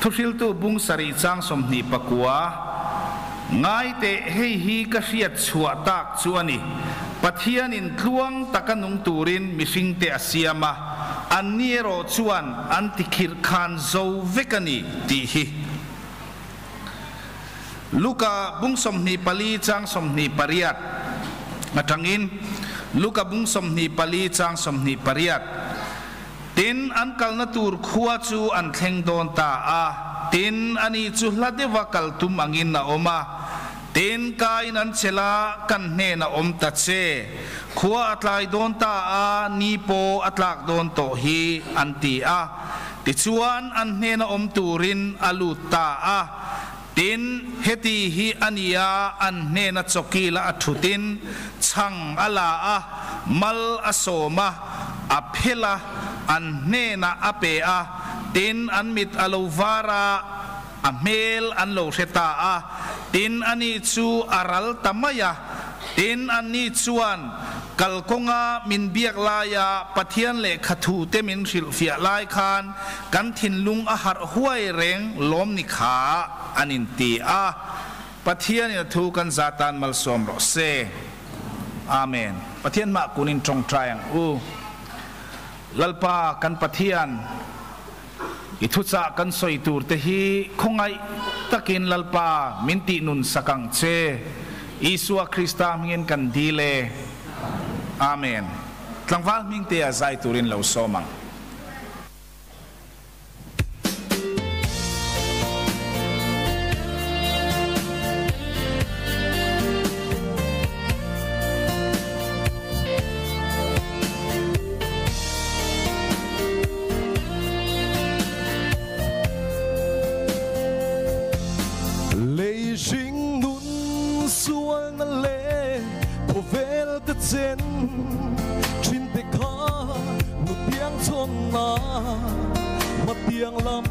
Thuhriltu bung sarih chang 29, Ngai teh, hei hi ka hriat chhuah tak chu a ni, Pathianin tluang taka nung turin mihringte a siam a, anni erawh chuan an tikhirh khan zo vek a ni, tih hi. Luka bung 24 chang 28 atangin, Luka bung 24 chang 28, Tin, an kalna tur khua chu an thleng dawn ta a, tin, ani chu hla deuha kal tum angin a awm a. Tin, kain an chelh a, kan hnenah awm ta che. Khua a tlai dawn ta a, ni pawh a tlak dawn tawh hi, an ti a. Tichuan, an hnena awm turin a lut ta a. Tin, heti hi a ni a, an hnena chawkila a thutin chhang a la a, mal a sawm a, a phel a, an hnenah a pe a, tin, an mit a lo var a, a hmel an lo hre ta a, tin, ani chu a ral ta mai a. Tin, anni chuan kalkawnga min biak laia Pathian lehkha thute min hrilhfiah lai khan kan thinlung a harh huai reng lawm ni kha an inti a. Pathianin a thu kan za tan malsawm rawh se. Amen. Pathian mah kunin tawngtai ang u. Lalpa kan Pathian. I thuchah kan sawi tur te hi khawngaih takin Lalpa min tih nun sak ang che. Isua Krista hmingin kan dil e. Amen. Tlangval hmingtea zai turin lo sawm ang. Lei hring nun sualna leh khawvel ka chen thin te kha nu tiang chhawnna hmatiang lam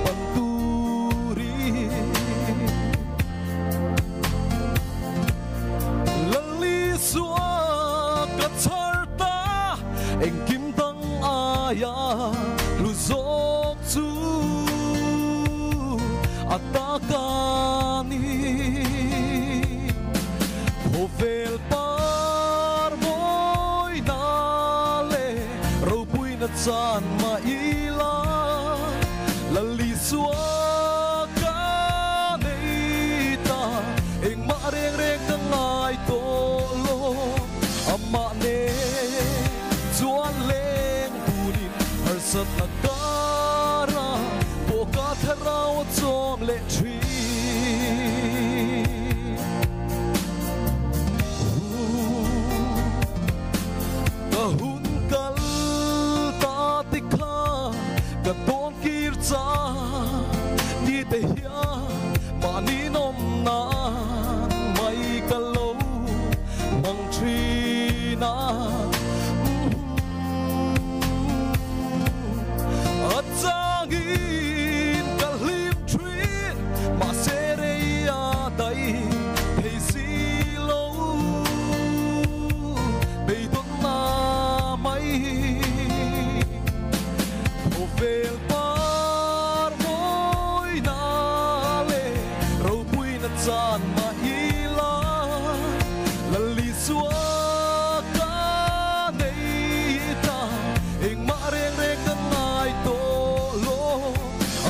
pan turin. Lalisua ka chhar ta, engkim dang aia hlu zawk chu a ta ka ni. Khawvel par mawina leh ropuina chan mah ila, Lalisua ka nei ta, engmah reng reng ka ngai tawh lo. Amah nen chuan leng tunin harsatna kara pawh ka thlarau a chawm leh thin. Ka hun kal ta ti kha ka tawn kir cha ti te hian mahni nawm nan mai ka lo hmang thin a. A changin ka hlim thin mahse rei a daih thei si lo. Beidawnna mai khawvel par mawina leh ropuina chan mah ila Lalisua ka nei ta, engmah reng reng ka ngai tawh lo.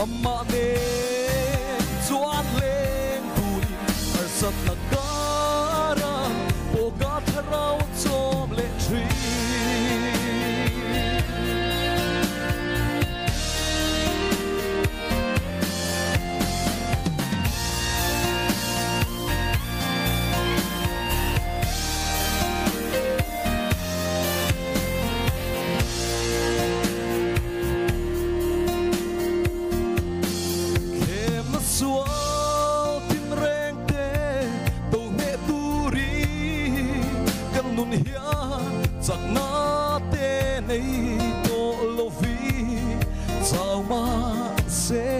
Amah nen chuan leng turin harsatna kara pawh ka thlarau a chawm leh thin. Thlemna sual tin reng te to hneh turin kan nun hian chakna te nei tawh lovin chau mahse.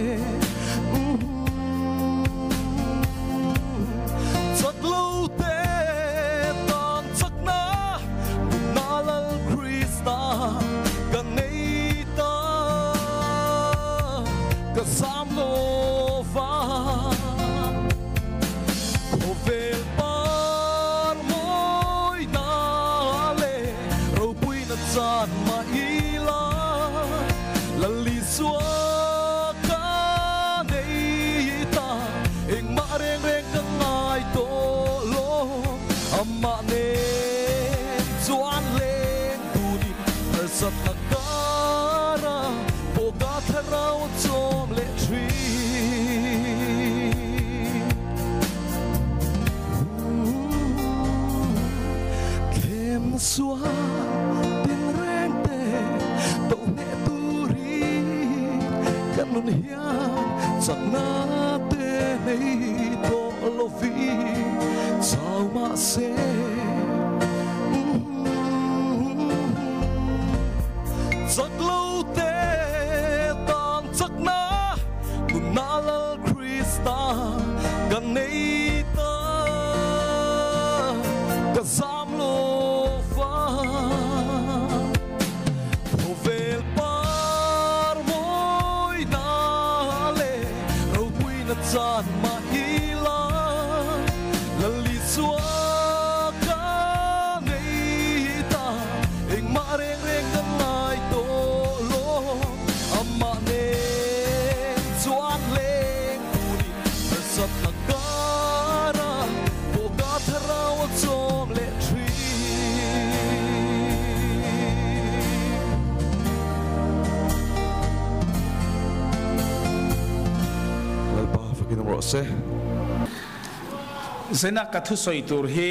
Chak lo te tan chakna nunna Lal Krista ka nei ta, ka zam. chan mah ila Lal Isua ka nei ta engmah reng reng ka ngai tawh lo amah nen chuan leng tunin harsatna kara pawh ka thlarau a chawm leh thin. Thlem sual tin reng te to hneh turin kan nun hian chakna te nei tawh lovin chau mahse Chak lo te tan chakna nunna Lal Krista kan nei ta ka zam lo va. Khawvel par mawina leh ropuina chan mah ila Lal Isua ka nei ta engmah reng reng ka ngai tawh lo amah nen chuan leng turin harsatna kara pawh ka thlarau a chawm leh thin. Lalpa fakin awm rawh se. Zena ka thusawi tur hi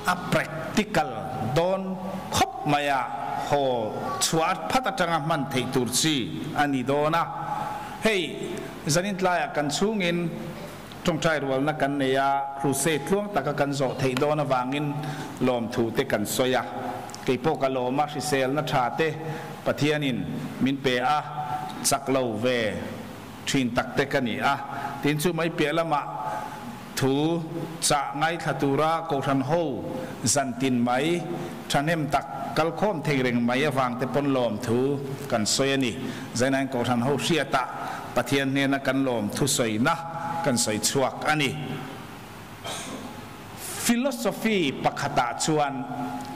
a practical dawn khawp mai a, haw chhuah phat atanga hman theih tur chi a ni dawn a. Hei, zanin tlaiah kan chhungin tawngtai rualna kan nei a, crusade tluang taka kan zawh theih dawn avangin lawmthu te kan sawi a. Keipawh ka lawm a, hriselna tha te Pathianin min pe a, chak lo ve. Thin tak te ka ni a, tin chu mai piah lamah thu chah ngaithla tura Kohhran ho zan tin mai thahnem tak kalkhawm thei reng mai avang te pawn lawm thu kan sawi a ni. Zainain Kohhran ho hriatah Pathian hnena kan lawm thu sawina kan sawi chhuak a ni. Philosophy pakhatah chuan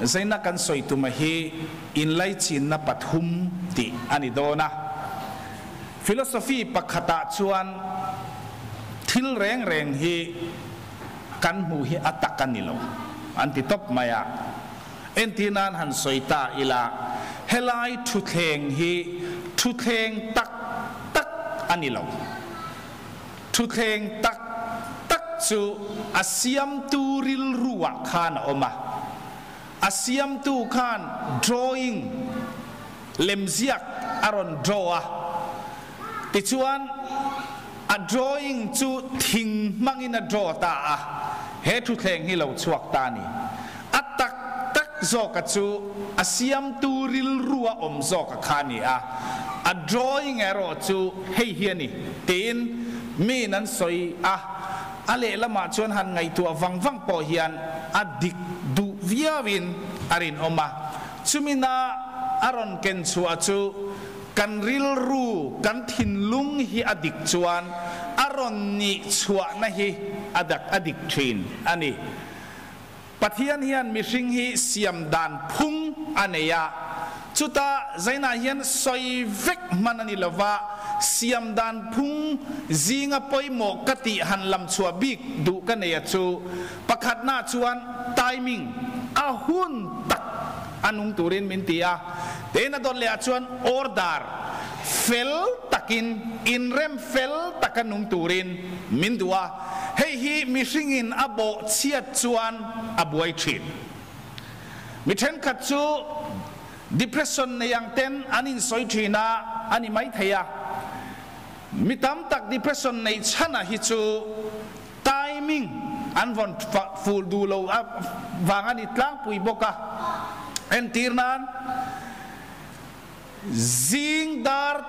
zaina kan sawi tuma hi inlaichinna pathum tih a ni dawn a. Philosophy pakhatah chuan thil reng reng hi kan hmuh hi a tak a ni lo an ti tawp mai a. Entir nan han sawi ta ila, helai thuthleng hi thuthleng tak tak a ni lo. Thuthleng tak tak chu a siamtu rilruah khan a awm a. A siamtu khan drawing lemziak a rawn draw a, tichuan a drawing chu thing hmangin a draw ta a, he thuthleng hi lo chhuak ta a ni. A tak tak zawka chu a siamtu rilrua awm zawka kha a ni a, a drawing erawh chu hei hi a ni tiin miin an sawi a, a lehlamah chuan han ngaihtuah vang vang pawh hian a dik duh viauin a rinawm a. Chumina a rawn ken chhuah chu kan rilru, kan thinlung hi a dik chuan a rawn nih chhuahna hi a dak a dik thin a ni. Pathian hian mihring hi siam dan phung a nei a, chuta zainah hian sawi vek hman a ni lova, siam dan phung zinga pawimawh ka tih han lam chhuah bik duh ka nei a chu Pakhatna chuan timing, a hun tak a nung turin min ti a, tin a dawt lehah chuan order, fel takin, inrem fel taka nung turin min duh a, hei hi mihringin a bawh chhiat chuan a buai thin. Mi thenkhat chu depression nei ang ten an insawi thin a, a ni maithei a, mi tam tak depression neih chhanah hi chu Timing an vawn ful duh lo vang a ni tlangpui bawk a. Entir nan, zing dar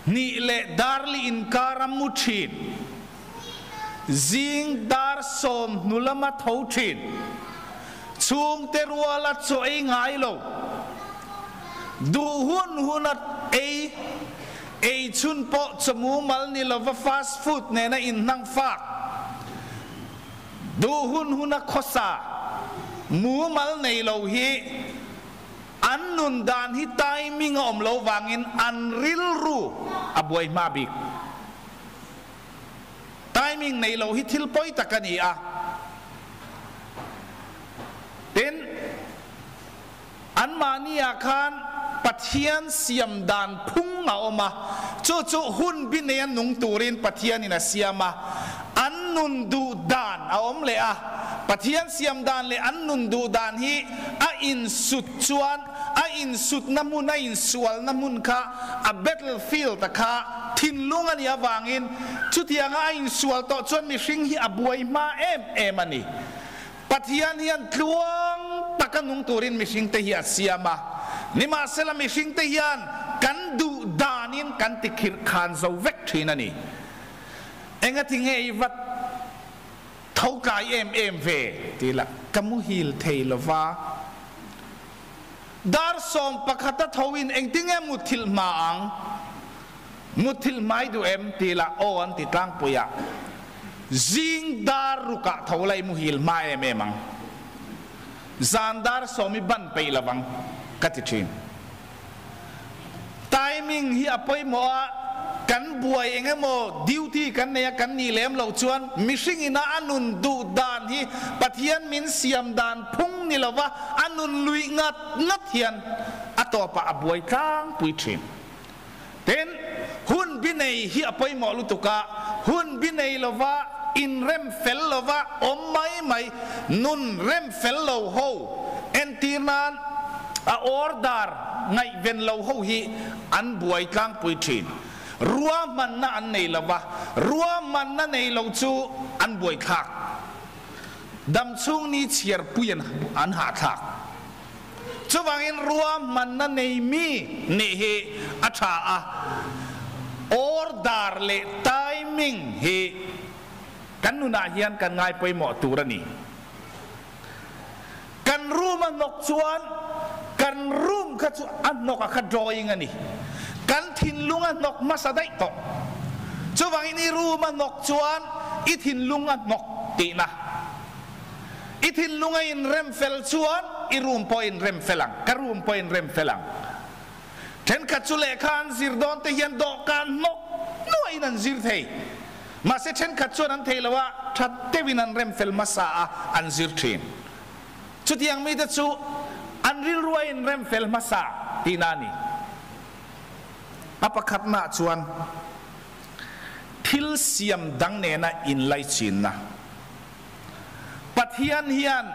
hnih leh dar li inkar a mu thin, zing dar 10 lama tho thin, chhungte ruala chaw ei ngai lo, duh hun huna ei, Ei chhun pawh chawmu mal ni lova fast food nena inhnang fak, duh hun huna khawsa, mumal nei lo hi An nun dan hi timing a awm lo vangin an rilru a buai hma bik. Timing nei lo hi thil pawi tak a ni a. Tin, anmahniah khan Pathian siam dan phung a awm a, chu chu hun bi neia nung turin Pathianin a siam a, an nun duh dan a awm leh a. Pathian siam dan leh an nun duh dan hi a insut chuan a insutna hmun, a insualna hmun kha a battlefield a kha thinlung a nih avangin chutianga a insual tawh chuan mihring hi a buai hma em em a ni. Pathian hian tluang taka nung turin mihringte hi a siam a, nimahsela mihringte hian kan duh danin kan tikhirh khan zo vek thin a ni. Engati nge i vat tho tlai em em ve? Ti la, ka muhil thei lo va. Dar 11 a thoin engtinge mutthilh hma ang? Mutthilh hmai duh em? Ti la, aw an ti tlangpui a. Zing dar rukah tho la i muhil hma em em ang. Zan dar 10 i ban peih lo vang, ka ti thin. Timing hi a pawimawh a, kan buai eng emaw duty kan nei a kan nih lem loh chuan mihring ina a nun duh dan hi Pathian min siam dan phung ni lova a nun luih ngat ngat hian a tawpah a buai tlangpui thin. Tin, hun bi nei hi a pawimawh lutuk a, hun bi nei lova inrem fel lova awm mai mai, nun rem fel lo ho entir nan a order ngaihven lo ho hi an buai tlangpui thin. Ruahmanna an nei lova, ruahmanna nei lo chu an buai thlak. Damchhung ni chhiarpui an hahthlak. Chuvangin ruahmanna nei mi nih hi a tha a, order leh timing hi kan nunah hian kan ngai pawimawh tur a ni. Kan room a hnawk chuan kan room kha chu a hnawk a kha drawing a ni. Kan thinlung a hnawk hmasa daih tawh. Chuvangin i room a hnawk chuan i thinlung a hnawk tihna. I thinlung a inrem fel chuan i room pawh a inrem fel ang, ka room pawh a inrem fel ang. Thenkhat chu lehkha an zir dawn te hian dawhkan hnawk nuaihin an zir thei. Mahse thenkhat chuan an thei lo a, tha deuhin an rem fel hmasa a, an zir thin. Chutiang mite chu an rilru a inrem fel hmasa tihna a ni. A pakhatnaah chuan thil siam dang nena inlaichinna. Pathian hian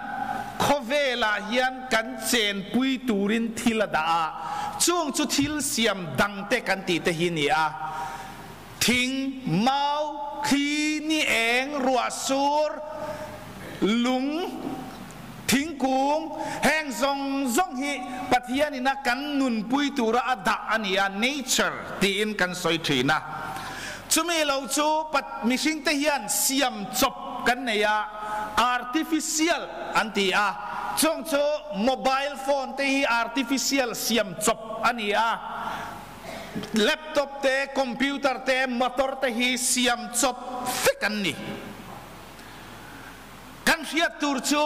khawvelah hian kan chenpui turin thil a dah a, chung chu thil siam dangte kan tih te hi ni a, thing, mau, thli, ni eng, ruah sur, lung, thingkung, heng zawng zawng hi Pathianin a kan nunpui tura a dah a ni a, nature tiin kan sawi thin a. Chumi lo chu mihringte hian siam chawp kan nei a, artificial an ti a, chung chu mobile phone te hi artificial siam chawp a ni a, laptop te, computer te, motor te hi siam chawp vek an ni. Kan hriat tur chu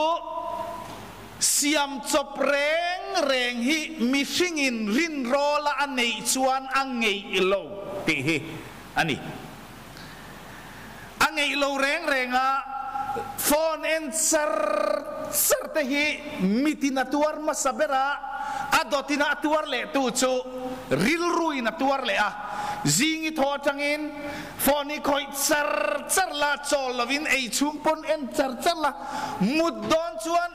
siam chawp reng reng hi mihringin rinrawla a neih chuan a ngeih lo tih hi a ni. A ngeih lo reng reng a, phone en char char te hi mitin a tuar hmasa ber a, a dawtin a tuar leh tu chu rilruin a tuar leh a, zingi thaw atangin Phone hi khawih char char la, chawl lovin ei chhung pawn en char char la, mut dawn chuan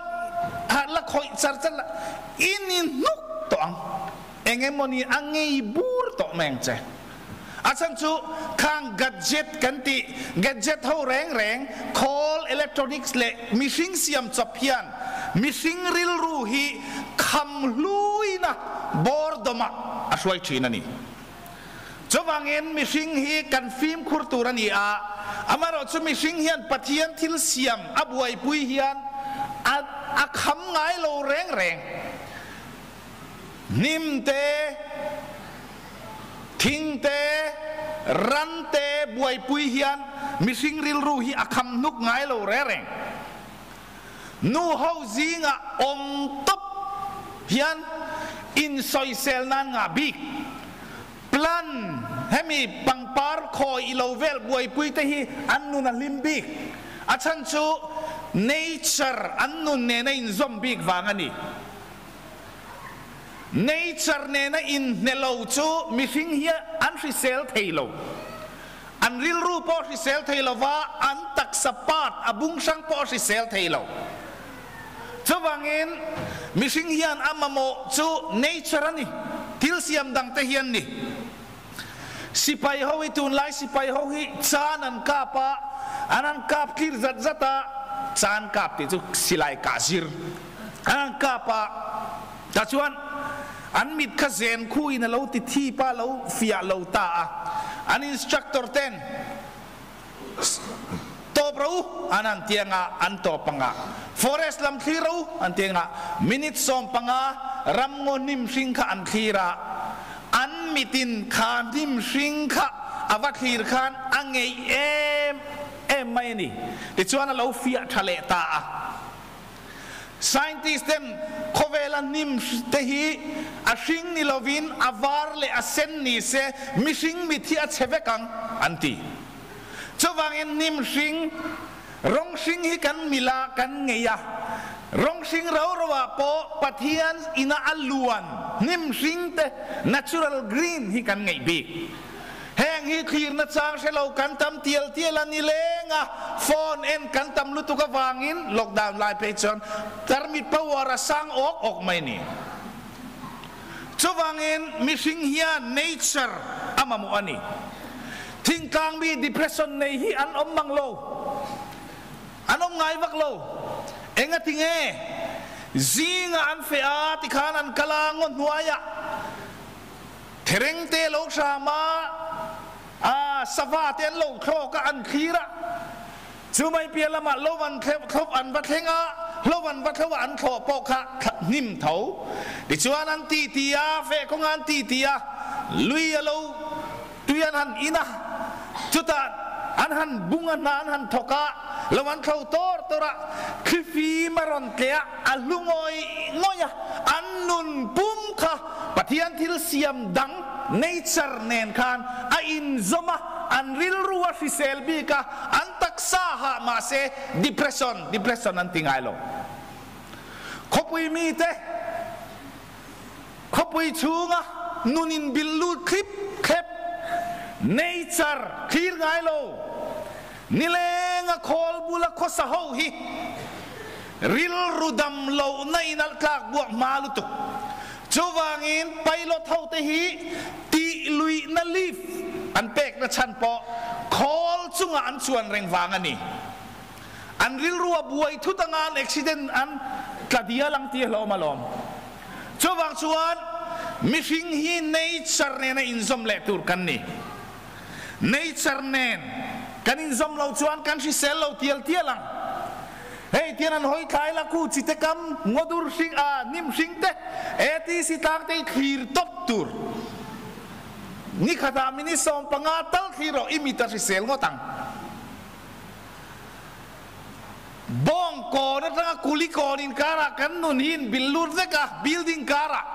harh la khawih char char la, i ni hnuk tawh ang. Eng emawni a ngei bur tawh mai ang che. A chhan chu khang gadget kan tih, gadget ho reng reng, khawl, electronics leh mihring siam chawp hian mihring rilru hi kham hluina boredom-ah a hruai thin a ni. Chuvangin mihring hi kan fimkhur tur a ni a, amaherawhchu mihring hian Pathian thil siam a buaipui hian a a kham ngai lo reng reng. Hnim te, thing te, ran te buaipui hian mihring rilru hi a kham hnuk ngai lo reng reng. Nu ho zingah awm tawp hian Insawisel nan ngah bik. Plan hemi pangpar khawi i lo vel buaipui te hi an nun a hlim bik. A chhan chu nature an nun nena inzawm bik vang a ni. Nature nena inhne lo chu mihring hi an hrisel thei lo. An rilru pawh hrisel thei lova, an taksa part a bung hrang pawh a hrisel thei lo. Chuvangin mihring hian a mamawh chu nature a ni, thil siam dang te hian ni. Sipai ho hi tunlai sipai ho hi chan an kap a, an han kap tlir zat zat a, chan kap tih chu silai kah zir an han kap a, tah chuan an mit kha zen khu in a lo ti thip a, lo fiah lo ta a, an instructor ten Tawp ro u an han ti anga an tawp anga, forest lam thlir ro u an ti anga minute 15 ramngaw hnim hring kha an thlir a, an mitin kha hnim hring kha a va thlir khan a ngeih em em mai a ni. Tichuan a lo fiah tha leh ta a. Scientist ten khawvela hnim te hi a hring ni lovin a var leh a sen ni se mihring mit hi a chhe vek ang an ti. Chuvangin hnim hring, rawng hring hi kan mil a, kan ngei a. Rawng hring ro ro ah pawh Pathian ina a luan hnim hring te, natural green, hi kan ngeih bik. Heng hi thlirna chang hre lo kan tam tial tial a ni leng a, phone en kan tam lutuk avangin lockdown lai phei chuan tarmit power a sang awk awk mai ni. Chuvangin mihring hian nature a mamawh a ni. Thingtlang mi depression nei hi an awm mang lo. An awm ngai vak lo. Engati nge? Zinga an feh a tikhan an kal a ngaw hnuaiah. Thereng te lo hram a, a sava te an lo thlawk a, an thlir a. Chu mai piah lamah lo an thlawp an va thleng a, hlo an va thlo a, an thlawh pawh kha hnim tho. Tichuan an ti ti a, feh kawnga an ti ti a, lui a lo tui an han in a, chutah an han bung a, hna an han thawk a, lo an thlo tawr tawr a, thlifim a rawn tleh a, a hlu ngawih ngawih a, an nun pum kha Pathian thil siam dang, nature, nen khan a inzawm a, an rilru a hrisel bik a, an taksa hah mahse depression, depression an ti ngai lo. Khawpui mite, khawpui chhunga nun inbilh lut thlip thlep, nature thlir ngai lo, nilenga khawl bula khawsa ho hi Rilru dam lohna in alh tlak buak hma lutuk. Chuvangin pilot ho te hi tih luihna lift an pekna chhan pawh khawl chungah an chuan reng vang a ni. An rilru a buai thut anga an accident an tla dial ang tih a hlawm alawm. Chuvang chuan mihring hi nature nena inzawm leh tur kan ni. Nature nen kan inzawm lo chuan kan hrisel lo tial tial ang. Hei tian an hawi thlai la khu chi te kam ngawdur hring a hnim hring te ATC tlang te i thlir tawp tur. Nikhatah minute 15 tal thlir rawh i mit a hrisel ngawt ang. Bawng kawn atanga kuli kawn inkarah kan nun hi in bil lut vek a, building karah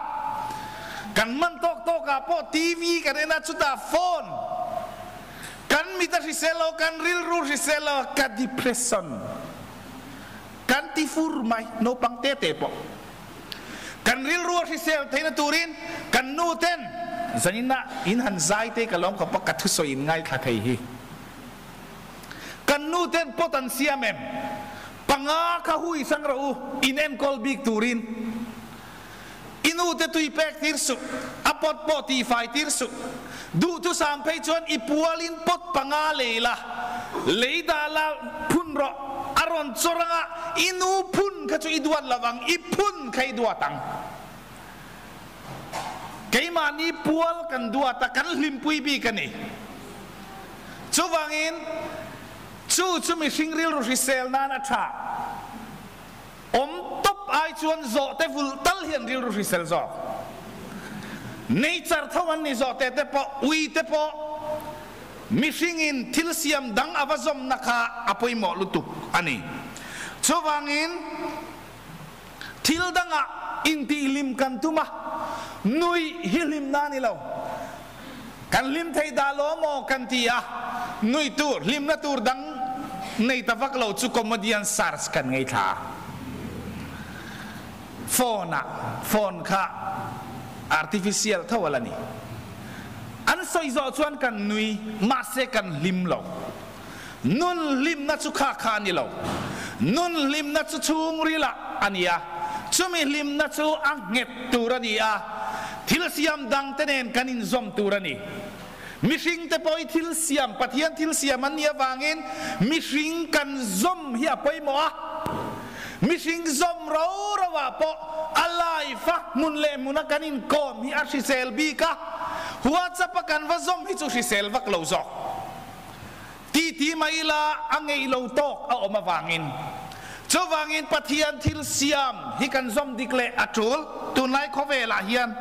kan man tawk tawkah pawh TV kan en a, chutah phone kan mit a hrisel lo, kan rilru hrisel lo, ka depression kan ti fur mai, naupang te te pawh kan rilru a hrisel theihna turin kan nu ten zaninah in han zai te ka lawm khawp a, ka thusawi in ngaithla thei hi. Kan nu ten pot an siam em? Panga kha hui sang rawh u, in enkawl bik turin. I nu te tui pek tir suh, a pot pawh tihfai tir suh. Duhthusam phei chuan i pualin pot panga lei la, lei dah la phun rawh, a rawn chawr anga i nu phun kha chu i duat lo vang, i phun kha i duat ang. Keimahni pual kan duat a, kan hlimpui bik a ni. Chuvangin, chu chu mihring rilru hrisel nan a tha. Awm tawp ai chuan zawhte vulh tal hi an rilru hrisel zawk. Nature tho an ni zawhte te pawh, ui te pawh mihringin thil siam dang a va zawmna kha a pawimawh lutuk a ni. Chuvangin, Thil dangah intihhlim kan tum a, Nuih hi hlimna a ni lo. Kan hlim thei dah lo maw kan ti a, nuih tur, hlimna tur dang nei ta vak lo chu comedian search kan ngaithla a. Phone ah, phone kha artificial tho a la ni. An sawi zawh chuan kan nui, mahse kan hlim lo. Nun hlimna chu kha kha a ni lo. Nun hlimna chu chhungrilah a ni a, chumi hlimna chu a nghet tur a ni a, thil siam dangte nen kan inzawm tur a ni. Mihringte pawh hi thil siam, Pathian thil siam an nih avangin mihring kan zawm hi a pawimawh a. Mihring zawm ro roah pawh a life a hmun leh hmuna kan inkawm hi a hrisel bik a, WhatsApp a kan va zawm hi chu hrisel vak lo zawk. Titi mai ila a ngeih lo tawk a awm avangin. Chuvangin Pathian thil siam hi kan zawm dik leh a tul. Tunlai khawvelah hian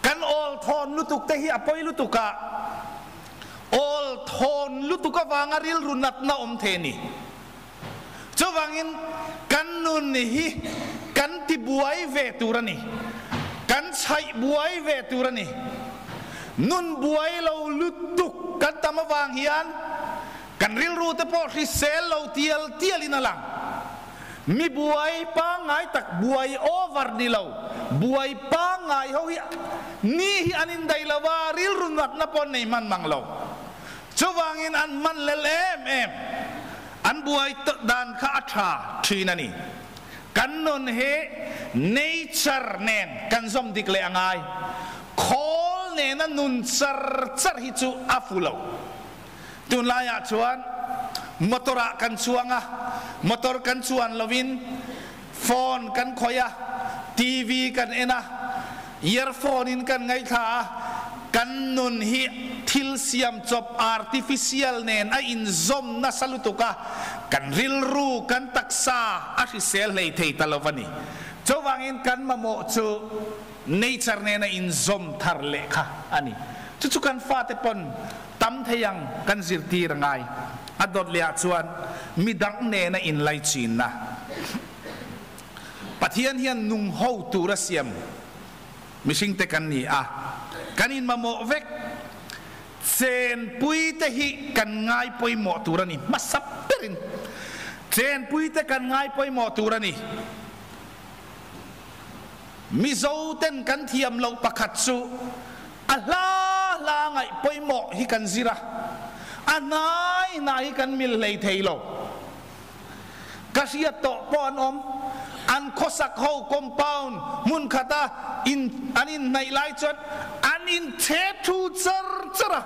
kan awl thawn lutuk te hi a pawi lutuk a, awl thawn lutuk avanga rilru natna awm thei a ni. Chuvangin kan nun hi kan ti buai ve tur a ni, kan chhaih buai ve tur a ni. Nun buai lo lutuk kan tam avang hian kan rilru te pawh hrisel lo tial tialin a lang. Mi buai pangngai tak, buai over ni lo, buai pangngai ho hi ni hi an indaih lo a, rilru natna pawh an nei hman mang lo. Chuvangin an hman lel em em, an buai dan kha a tha thin a ni. Kan nun hi nature nen kan zawm dik leh a ngai. Khawl nena nun char char hi chu a fu lo. Tunlaiah chuan motor ah kan chuang a, motor kan chuan lovin phone kan khawih a, TV kan en a, earphone in kan ngaihthla a, kan nun hi thil siam chawp artificial nen a inzawm nasa lutuk a, kan rilru, kan taksa a hrisel hlei thei ta lo a ni. Chuvangin kan mamawh chu nature nena inzawm thar leh kha a ni. Chu chu kan fate pawn tam thei ang kan zirtir a ngai. A dawt leh ah chuan midang nena inlaichinna. Pathian hian nung ho tur a siam mihring te kan ni a, kan inmamawh vek. Chenpui te hi kan ngai pawimawh tur a ni hmasa berin. Chenpui te kan ngai pawimawh tur a ni. Mizo ten kan thiam loh pakhat chu a hla hla ngaih pawimawh hi kan zir a, a hnai hnai hi kan mil hlei thei lo. Ka hriat tawh pawh an awm. An khawsak ho compound hmun khata in an inhnaih lai chuan an inchhe thu char char a,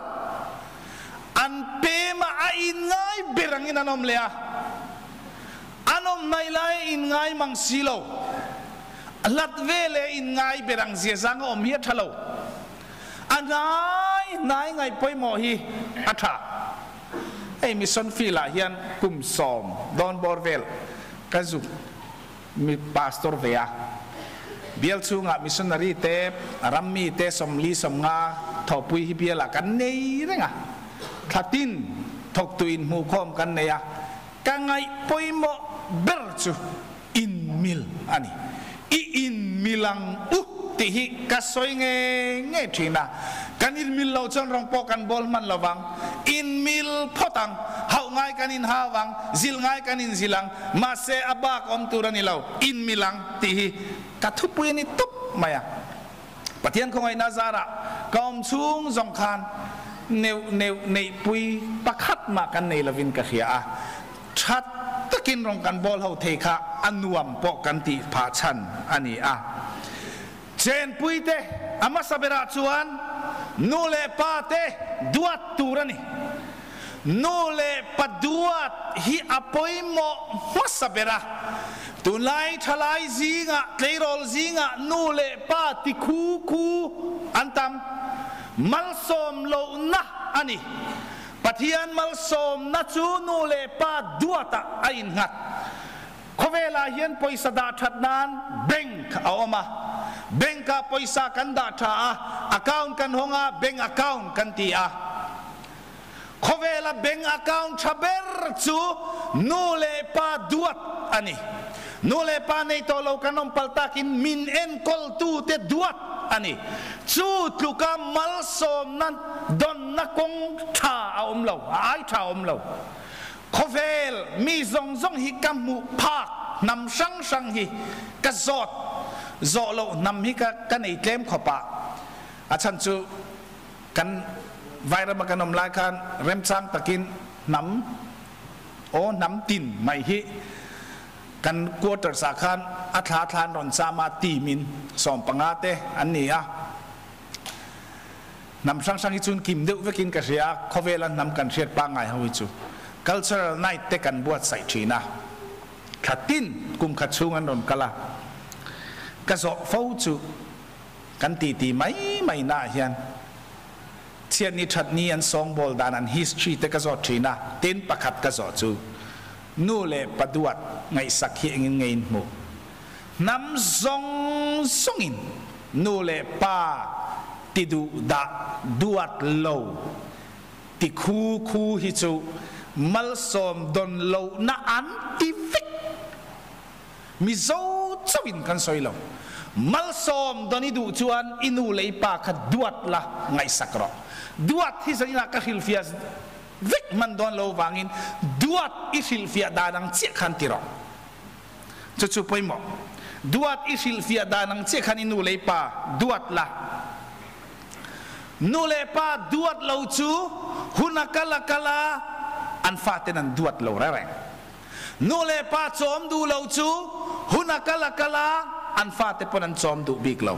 an pem a, a inngai ber angin an awm leh a, an awm hnaih lai a inngai mang si lo. Hlat veleh inngai ber ang zia zang a awm hi a tha lo. A hnai hnai ngaih pawimawh hi a tha. Hei mission field ah hian kum sawm dawn bawr vel ka zuk mi pastor ve a, bial chhungah missionary te, rammi te sawmli sawmnga thawhpui hi bial ah kan nei reng a, thlatin thawktu inhmuhkhawm kan nei a, ka ngaih pawimawh ber chu inmil a ni. I inmil ang u tih hi ka sawi ngei ngei thin a, kan inmil lo chuan rawng pawh kan bawl hman lo vang, inmil phawt ang, hauh ngai kan inhau ang, zilh ngai kan inzilh ang, mahse a bak awm tur a ni lo, inmil ang tih hi ka thupui a ni tawp mai a. Pathian khawngaihna zarah ka awm chhung zawng khan neuh neuh neihpui pakhat mah kan nei lovin ka hria a, That takin rawng kan bawl ho thei kha a nuam pawh kan tih phah chhan a ni a. Chenpuite a hmasa berah chuan nu leh pa te duat tur a ni. Nu leh pa duat hi a pawimawh hmasa ber a. Tunlai thalai zingah, tleirawl zingah nu leh pa ti khu khu an tam. Malsawm lohna a ni. Pathian malsawmna chu nu leh pa duatah a innghat. Khawvelah hian pawisa dah that nan bank a awm a. Bank-ah pawisa kan dah tha a, account kan hawng a, bank account kan ti a. Khawvela bank account tha ber chu nu leh pa duat a ni. Nu leh pa nei tawh lo kan awm palh takin min enkawltute duat a ni. Chu tluka malsawmna dawnna kawng tha a awm lo, a ai tha a awm lo. Khawvel mi zawng zawng hi ka hmuh phak hnam hrang hrang hi ka zawt zawh loh hnam hi ka ka nei tlem khawp a, a chhan chu kan Vairama kan awm lai khan remchang takin hnam aw hnam tin mai hi kan quarters ah khan a thla thla an rawn cham a team in 15 te an ni a. Hnam hrang hrang hi chun kim deuh vekin ka hria a, khawvela hnam kan hriat pangngai ho hi chu cultural night te kan buatsaih thin a, thla tin kum khat chhung an rawn kal a, ka zawh fo chu kan titi mai mai naah hian chhiatni thatni an sawngbawl dan an history te ka zawt thin a, tin pakhat ka zawh chu nu leh pa duat ngaihsak hi engin nge in hmuh? Hnam zawng zawngin nu leh pa ti duh dah duat lo ti khu khu hi chu malsawm dawn lohna an ti vek. Mizo chauhin kan sawi lo. Malsawm dawn i duh chuan i nu leh i pa kha duat la ngaihsak rawh. Duat hi zaninah ka hrilhfiah vek hman dawn lo vangin duat i hrilhfiah dan ang chiah khan ti rawh. Chu chu pawimawh. Duat i hrilhfiah dan ang chiah khan i nu leh i pa duat la. Nu leh pa duat lo chu hun a kal a kal a, an faten an duat lo reng reng. Nu leh pa chawm duh lo chu hun a kal a kal a, an fate pawn an chawm duh bik lo.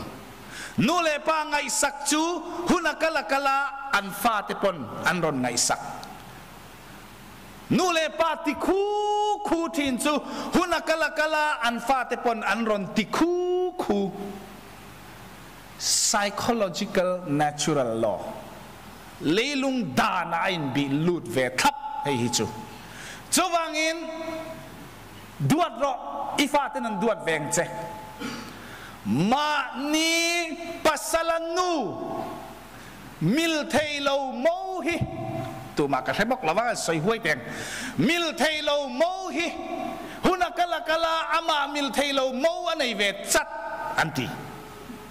Nu leh pa ngaihsak chu hun a kal a kal a, an fate pawn an rawn ngaihsak. Nu leh pa ti khu khu thin chu hun a kal a kal a, an fate pawn an rawn ti khu khu. Psychological natural law, leilung dan ah a inbih lut ve thlap hei hi chu. Chuvangin duat rawh, i faten an duat veng che. Mahni pasala nu Mil thei lo mo hi tumah ka hre bawk lo a, sawi huai peng. Mil thei lo mo hi hun a kal a kal a, amah mil thei lo mo a nei ve chat an ti.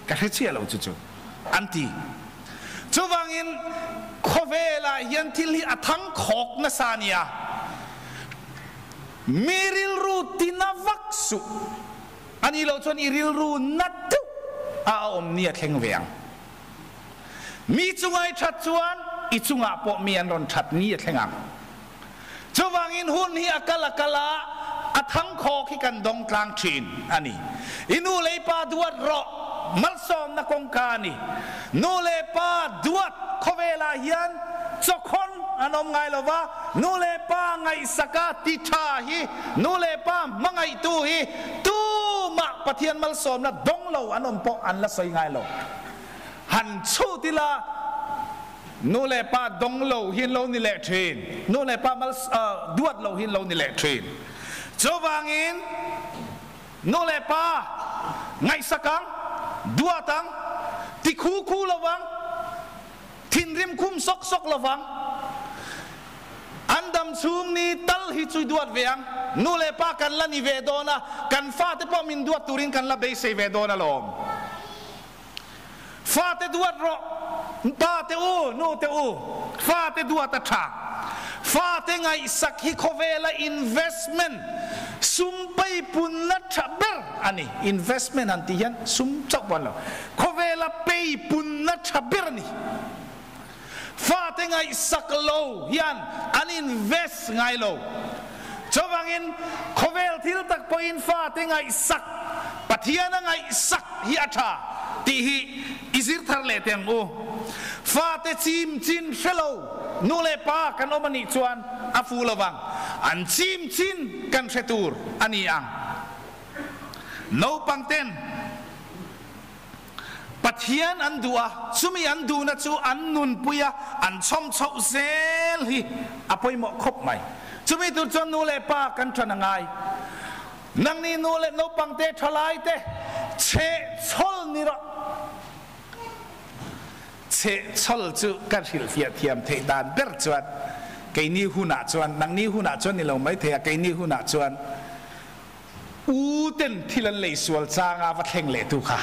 Ka hre chiah lo chu chu an ti. Chuvangin khawvelah hian thil hi a thang khawk nasa a nia. Mi rilru tina vak suh. A nih loh chuan i rilru na deuh a a awm ni a thleng ve ang. Mi chunga i that chuan i chungah pawh mi an rawn that ni a thleng ang. Chuvangin hun hi a kal a kal a, a thangkhawk hi kan dawng tlang thin a ni. I nu leh i pa duat rawh, malsawmna kawngka a ni. Nu leh pa duat khawvelah hian chawkhawn an awm ngai lo va, nu leh pa ngaihsaka ti tha hi, nu leh pa hmangaihtu hi tumah Pathian malsawmna dawng lo an awm pawh an la sawi ngai lo. Han chhut ila nu leh pa dawng lo hi an lo ni leh thin, nu leh pa mal duat lo hi an lo ni leh thin. Chuvangin nu leh pa ngaihsak ang, duat ang, ti khu khu lo vang, thinrim khum sawk sawk lo vang, An dam chhung ni tal hi chu i duat ve ang. Nu leh pa kan la ni ve dawn a, kan fate pawh min duat turin kan la beisei ve dawn alawm. Fate duat rawh, pa te u, nu te u, fate duat a tha. Fate ngaihsak hi khawvela investment, sum peipunna tha ber a ni. Investment han tih hian sum chauh pawh a ni lo. Khawvela peipunna tha ber a ni. Fate ngaihsak lo hian an invest ngai lo. Chuvangin khawvel thil tak pawhin fate ngaihsak, Pathiana ngaihsak hi a tha tih hi i zir thar leh teh ang u. Fate chim chin hre lo nu leh pa kan awm a nih chuan a fuh lo vang. An chim chin kan hre tur a ni ang. Naupang ten. Pathian an duh a, chumi an duhna chu an nunpui a, an chhawm chhoh zel hi a pawimawh khawp mai. Chumi tur chuan nu leh pa kan ṭan a ngai. Nangni nu leh naupangte ṭhalaite chhehchhawl ni rawh. Chhehchhawl chu ka hrilhfiah thiam theih dan ber chuan keini hunah chuan, nangni hunah chuan ni lo maithei a, keini hunah chuan. U ten thil an lei sual changa va thleng leh tu kha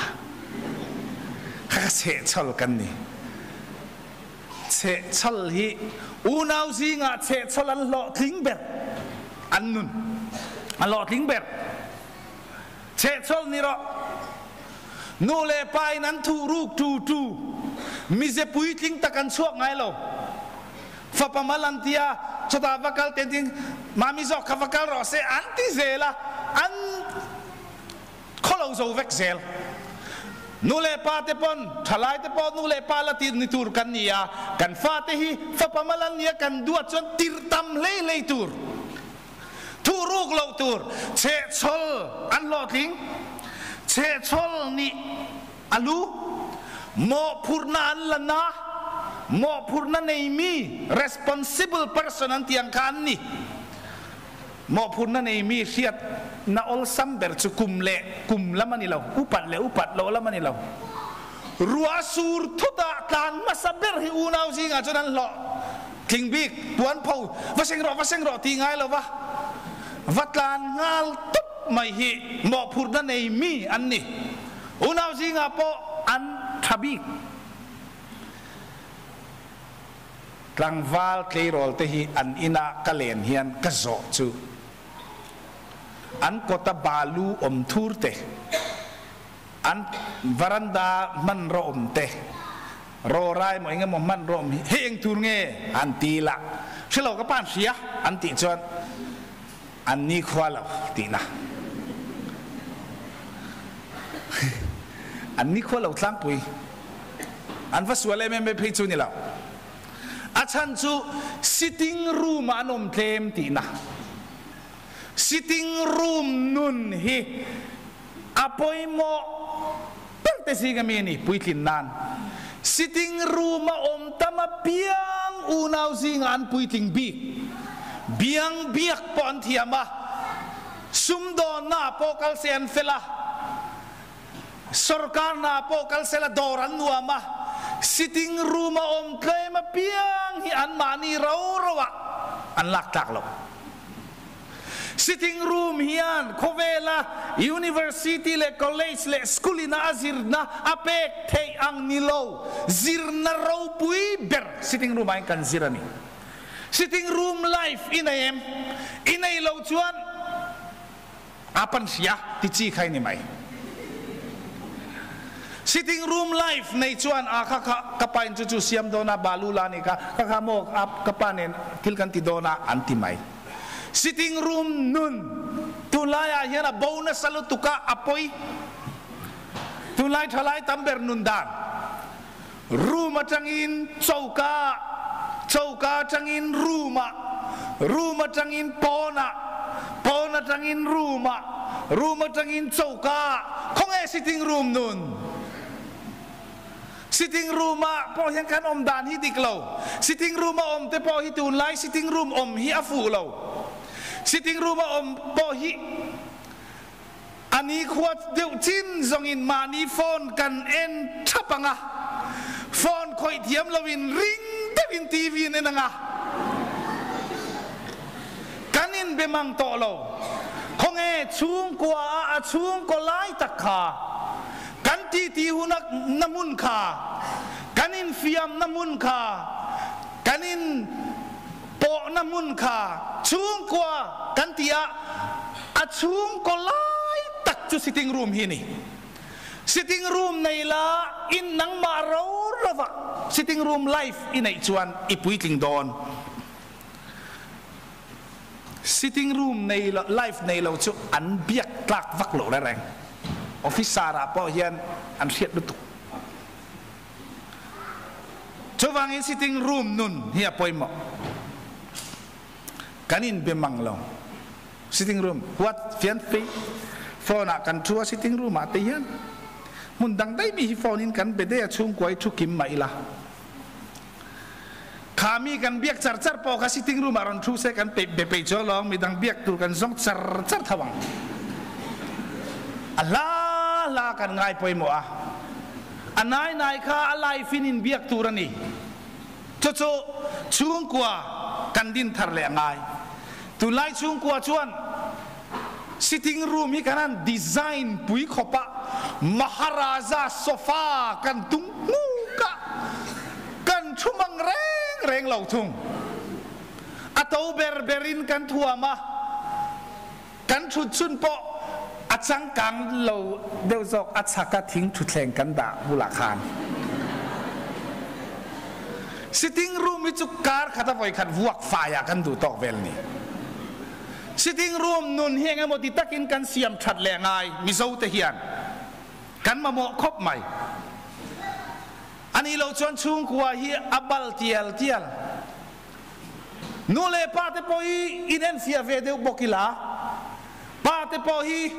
kha kha chhehchhal kan ni. Chhehchhal hi unau zingah chhehchhal an hlawhtling ber, an nun a hlawhtling ber. Chhehchhal ni rawh. Nu leh pa in an thuh ruk tu tu mize puitling tak an chhuak ngai lo. Fapa mal an ti a, chutah va kal ten tin mami zawk kha va kal rawh se an ti zel a, an khawlo zo vek zel. Nu leh pa te pawn, thalai te pawh nu leh pa la tir ni tur kan ni a, kan fate hi fapa mal an nia kan duat chuan tirh tam hlei hlei tur, thuh ruk loh tur, chhehchhawl an hlawhtling, chhehchhawl nih A lu mawhphurhna an la na, mawhphurhna nei mi, responsible person an tih ang kha an ni. Mawhphurhna nei mi hriatna awlsam ber chu kum leh kum lam a ni lo, upat leh upat loh lam a ni lo. Ruah sur thutah tlan hmasa ber hi unau zingah chuan an hlawh tling bik, puan pho va seng rawh va seng rawh tih ngai lo va, va tlan nghal tup mai hi mawhphurhna nei mi an ni. Unau zingah pawh an tha bik. Tlangval tleirawl te hi an inah ka len hian ka zawh chu an kawta balu awm thur te, an varanda hmanraw awm te, rawrai maw engemaw hmanraw awm hi hei eng tur nge an ti lah hrelo ka pan hria an tih chuan An nikhua lo tihna. An nikhua lo tlangpui. An va sual em em phei chu ni lo. A chhan chu sitting room ah an awm tlem tihna. Sitting room nun hi a pawimawh ber te zinga mi a ni puitlin nan. Sitting room a awm tam apiang unau zingah an puitling bik. Biang biak pawh an thiam a, sumdawnna pawh kal se an fel a, sorkarna pawh kal se la dawr an nuam a, sitting room a awm tlem apiang hi anmahni ro roah an lak tlak lo. Sitting room hian khawvela university leh college leh school ina a zirna a pek theih ang ni lo, zirna ropui ber sitting room ah hian kan zir a ni. Sitting room life i nei em? I nei lo chuan a pan hria ti chi kha i ni mai. Sitting room life nei chuan a kha kha ka pa in chu chu siam dawn a, balu la ni kha, kha kha maw ka pa nen thil kan ti dawn a an ti mai. Sitting room nun tunlaiah hian a bo nasa lutuk a, a pawi. Tunlai thalai tam ber nun dan. Room atangin choka, choka atangin room ah, room atangin pawn ah, pawn atangin room ah, room atangin choka ah, khawnge sitting room nun? Sitting room ah pawh hian kan awm dan hi dik lo. Sitting room a awm te pawh hi tunlai sitting room awm hi a fuh lo. Sitting room a awm pawh hi a nikhua deuh chin zawngin mahni phone kan en thap ang a, phone khawih thiam loin ring deuhin TV an en ang a, kan inbe mang tawh lo. Khawnge chhungkua ah a chhungkaw lai tak kha Kan titi hunak na hmun kha, kan in fiam na hmun kha, kan in pawh na hmun kha chhungkua kan ti ah a chhungkaw lai tak chu sitting room hi ni. Sitting room nei la in nangmah ro rovah sitting room life i neih chuan i puitling dawn. Sitting room nei lo, life nei lo chu an biak tlak vak lo reng reng. Officer ah pawh hian an hriat lutuk. Chuvangin sitting room nun hi a pawimawh. Kan inbe mang lo. Sitting room huat fian fei phone ah kan thu a sitting room ah te hian hmun dang daih mi hi phone in kan be daih a chhungkua hi thu kim mah ila. Kha mi kan biak char char pawh kha sitting room ah rawn thu se kan pe be peih chuang lo ang, midang biak tur kan zawng char char tho ang. A hla hla kan ngai pawimawh a, a nai nai kha a life in in biak tur a ni. Chu chu chhungkua kan din thar leh a ngai. Tunlai chhungkua chuan. Sitting room hi kan han design pui khawp a, Maharaja sofa kan tung hmuk a, kan thu mang reng reng lo thung. A to ber berin kan thuam a, kan thut chhun pawh a changkang lo deuh zawk, a chhaka thing thutthleng kan dah bulah khan. Sitting room hi chu kar khata vawi khat vuak faiah kan duh tawk vel ni. Sitting room nun hi engemaw ti takin kan siam that leh ngai Mizo te hian kan mamawh khawp mai. A nih loh chuan chhungkua hi a bal tial tial. Nu leh pa te pawh hi inenfiah ve deuh bawk ila, pa te pawh hi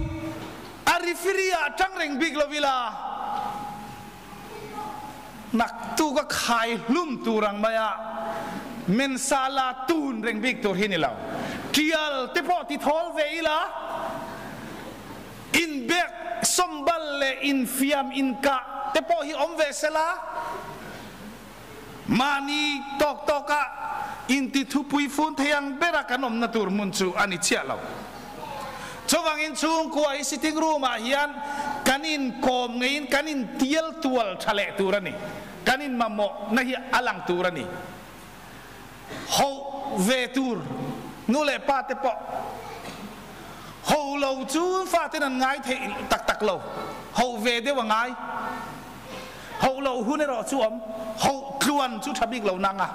a rifiri ah tang reng bik lo ila, Naktuk a khai hlum tur ang mai a, mensa la tun reng bik tur hi ni lo. Tial te pawh ti thawl ve ila, inbek sawmbal leh infiam inkah te pawh hi awm ve sela, mahni tawk tawka inti thupui fun thei ang bera kan awmna tur hmun chu a ni chiah lo. Chuvangin chhungkua hi sitting room ah hian kan inkawm ngeiin kan intial tual tha leh tur a ni. Kan inmamawhna hi a lang tur a ni. Hoh ve tur nu leh pa te pawh ho lo chu faten an ngai theih tak tak lo. Hoh ve deuh a ngai. Hoh loh hun erawh chu awm. Hoh tluan chu tha bik lo nang a.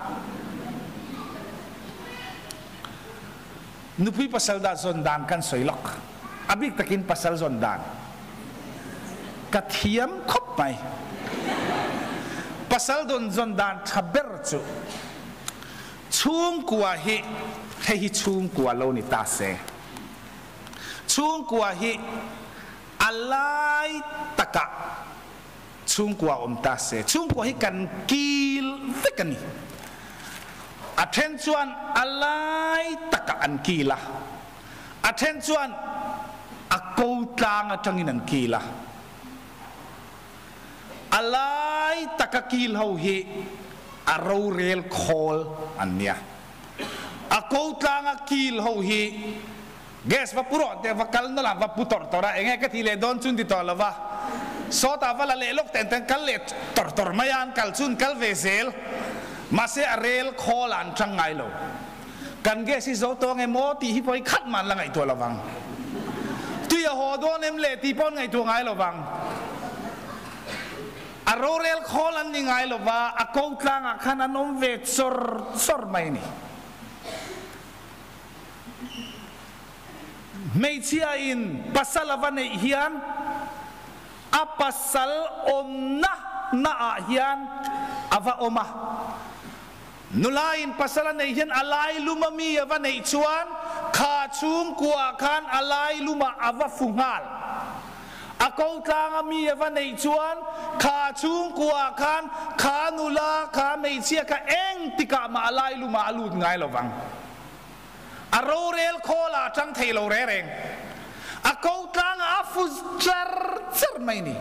Nupui pasal dah zawn dan kan sawi lawk. A bik takin pasal zawn dan ka thiam khawp mai. Pasal don zawn dan tha ber chu chhungkua hi hei hi chhungkua lo ni ta se. Chhungkua hi a lai takah Chhungkua awm ta se, chhungkua hi kan kil vek a ni. A then chuan a lai takah an kil a, a then chuan a ko tlang atangin an kil a. A lai taka kil ho hi a rorel khawl an nia. A ko tlanga kil ho hi Gas va pu rawh teh va kal nawlh a va pu tawrh tawrh a enge ka ti leh dawn chun ti tawh lo va sawtah va la leh lawk ten ten kal leh tawrh tawrh mai a an kal chun kal ve zel mahse a rel khawl ah an tang ngai lo kan gas hi zo tawng em aw tih hi pawh hi khat mah an la ngaihtuah lo vang tui a haw dawn em le tih pawh an ngaihtuah ngai lo vang a rorel khawl an ni ngai lo va a ko tlangah khan an awm ve chawr chawr mai a ni. Hmeichhia in pasal a va neih hian a pasal awmna na ah hian a va awm a. Nula in pasal a neih hian a lailum a mi a va neih chuan kha chhungkua ah khan a lailum ah a va fu nghal. A ko tlang a mi a va neih chuan kha chhungkua ah khan kha nula kha hmeichhia kha engtikah mah a lailum ah a lut ngai lo vang. A rorel khawl ah a tang thei lo re reng. A ko tlang ah a fu char char mai ni.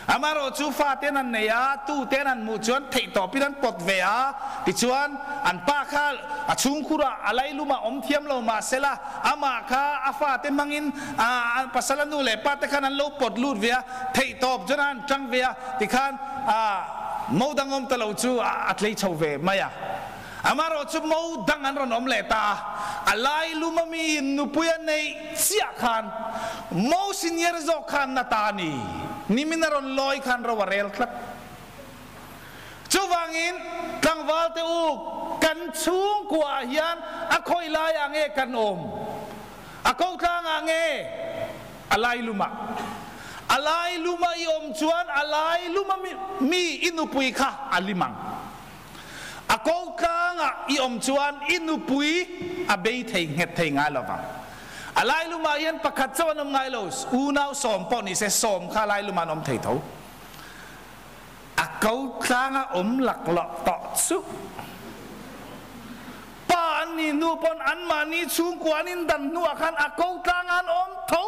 Amaherawh chu fa ten an nei a, tu ten an hmuh chuan theihtawp in an pawt ve a, tichuan an pa kha a chhungkhur ah a lailum ah awm thiam lo mahsela amah kha a fa te hmangin a pasal a nu leh pa te khan an lo pawt lut ve a, theihtawp chuan a han tang ve a, tikhan mo dang awm ta lo chu a tlei chho ve mai a. Amaherawh chu mo dang an rawn awm leh ta a, a lailum a mi in nupui a neih chiah khan mo senior zawk khan na ta a ni, nimin a rawn lawi khan ro a rel tlat. Chuvangin tlangval te u, kan chhungkua ah hian a khawi lai ah nge kan awm? A ko tlang ah nge? A lailum ah. A lailum a i awm chuan a lailum a mi i nupui kha a lim ang. A ko tlangah i awm chuan i nupui a bei thei nghet thei ngai lo vang. A lailumah hian pakhat chauh an awm ngai lo, unau sawm pawh ni se sawm kha lailumah an awm thei tho. A ko tlanga awm laklawh tawh chu pa an nih hnu pawn anmahni chhungkua an indan hnuah khan a ko tlangah an awm tho.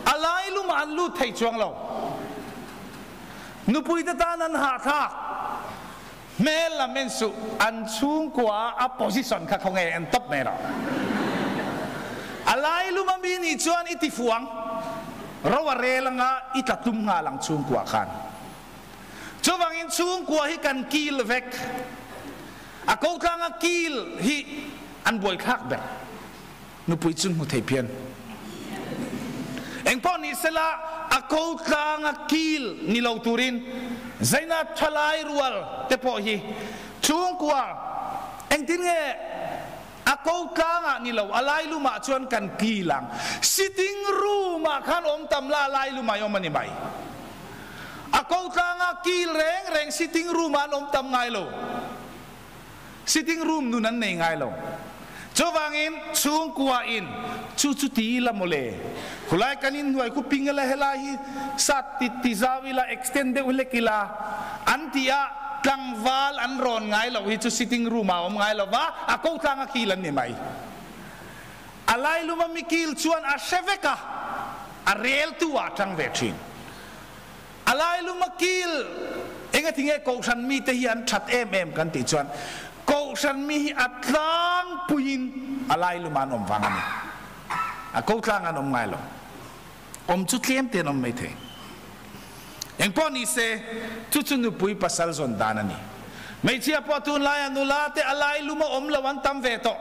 A lailumah an lut thei chuang lo. Nupuite tan an hahthlak hmel lam en suh, an chhungkua a position kha khawnge en tawp mai rawh. A lai luma mi nih chuan i ti fuh ang. Ro a rel anga i tla tlum nghal ang chhungkua khan. Chuvangin chhungkua hi kan kil vek. A ko tlanga kil hi an buaithlak ber. Nupui chu hmu thei phian. Engpawh ni sela a ko tlanga kil ni lo turin zaina thalai rual te pawh hi chhungkua engtin nge a ko tlangah ni lo a lai lumah chuan kan kil ang. Sitting room ah khan awm tam la a lai lumah i awm a ni mai. A ko tlanga kil reng reng sitting room ah an awm tam ngai lo. Sitting room nun an nei ngai lo. Chuvangin chhungkua in chu chu ti ila mawle. Khulai kan inhnuai khu ping ila helai hi sat ti ti zau ila extend deuh hlek ila an ti a, tlangval an rawn ngai loh hi chu sitting room ah a awm ngai lo va, a ko tlang a kil an ni mai. A lailum a mi kil chuan a hre vek a, a rel tu ah a tang ve thin. A lailum a kil engati nge Kohhran mite hi an that em em kan tih chuan Kohhran mi hi a tlangpuiin a lailum ah an awm vang a ni. A ko tlang an awm ngai lo. Awm chu tlem te an awm mai thei. Engpawh ni se, chu chu nupui pasal zawn dan a ni. Hmeichhia pawh tunlaia nula te a lailum a awm lo an tam ve tawh.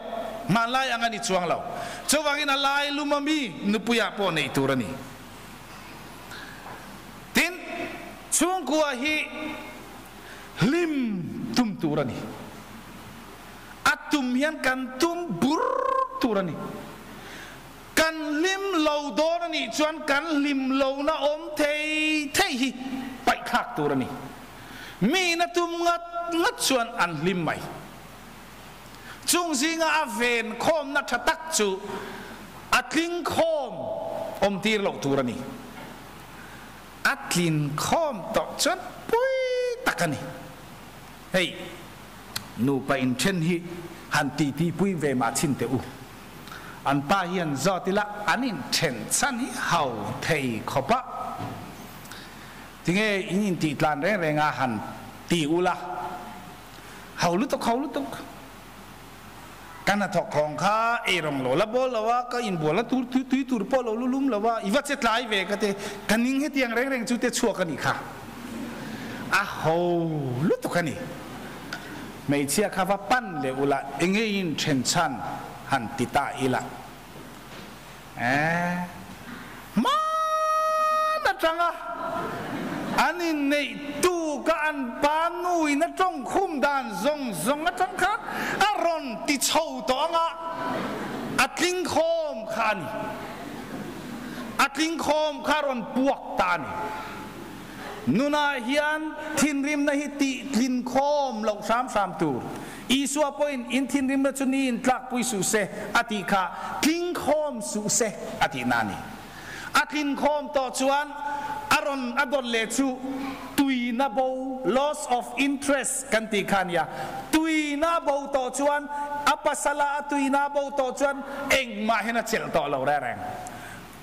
Hmanlai ang a ni chuang lo. Chuvangin a lailum a mi nupuiah pawh neih tur a ni. Tin, chhungkua hi hlim tum tur a ni. A tum hian kan tum bur tur a ni. Kan hlim lo dawn a nih chuan kan hlim lohna awm thei thei hi paihthlak tur a ni. Miin a tum ngat ngat chuan an hlim mai. Chung zinga a ven khawmna tha tak chu a tling khawm awm tir loh tur a ni. A tlin khawm tawh chuan pui tak a ni. Hei, nupa inthen hi han titi pui ve mah chhin teh u. An pa hian zawt ila an inthen chhan hi hau thei khawp a. Tinge in intih tlan reng reng a han ti ula. Hau lutuk, hau lutuk. Ka hnathawk khawng kha ei rawng lo la bawl lo a, ka inbual a tur tui tur pawh lo lulum lo a, i va che tlai ve ka ti, ka ning hetiang reng reng chu te chhuak a nih kha. A ho lutuk a ni. Hmeichhia kha va pan leh ula enge in then chhan han ti ta ila. Eh, hman atanga an inneih tu ka an pa nuin a tawng khum dan zawng zawng atang khan a rawn ti chho tawh anga a tling khawm kha a ni. A tling khawm kha a rawn puak ta a ni. Nunah hian thinrimna hi tih tlin khawm loh hram hram tur. Isua pawhin in thinrimna chu ni in tlakpui suh se a tih kha tling khawm suh se a tihna a ni. A tlin khawm tawh chuan a rawn a dawt leh chu tuina bo, loss of interest, kan tih kha a nia. Tuina bo tawh chuan a pasala a tuina bo tawh chuan engmah hian a chelh tawh lo reng reng.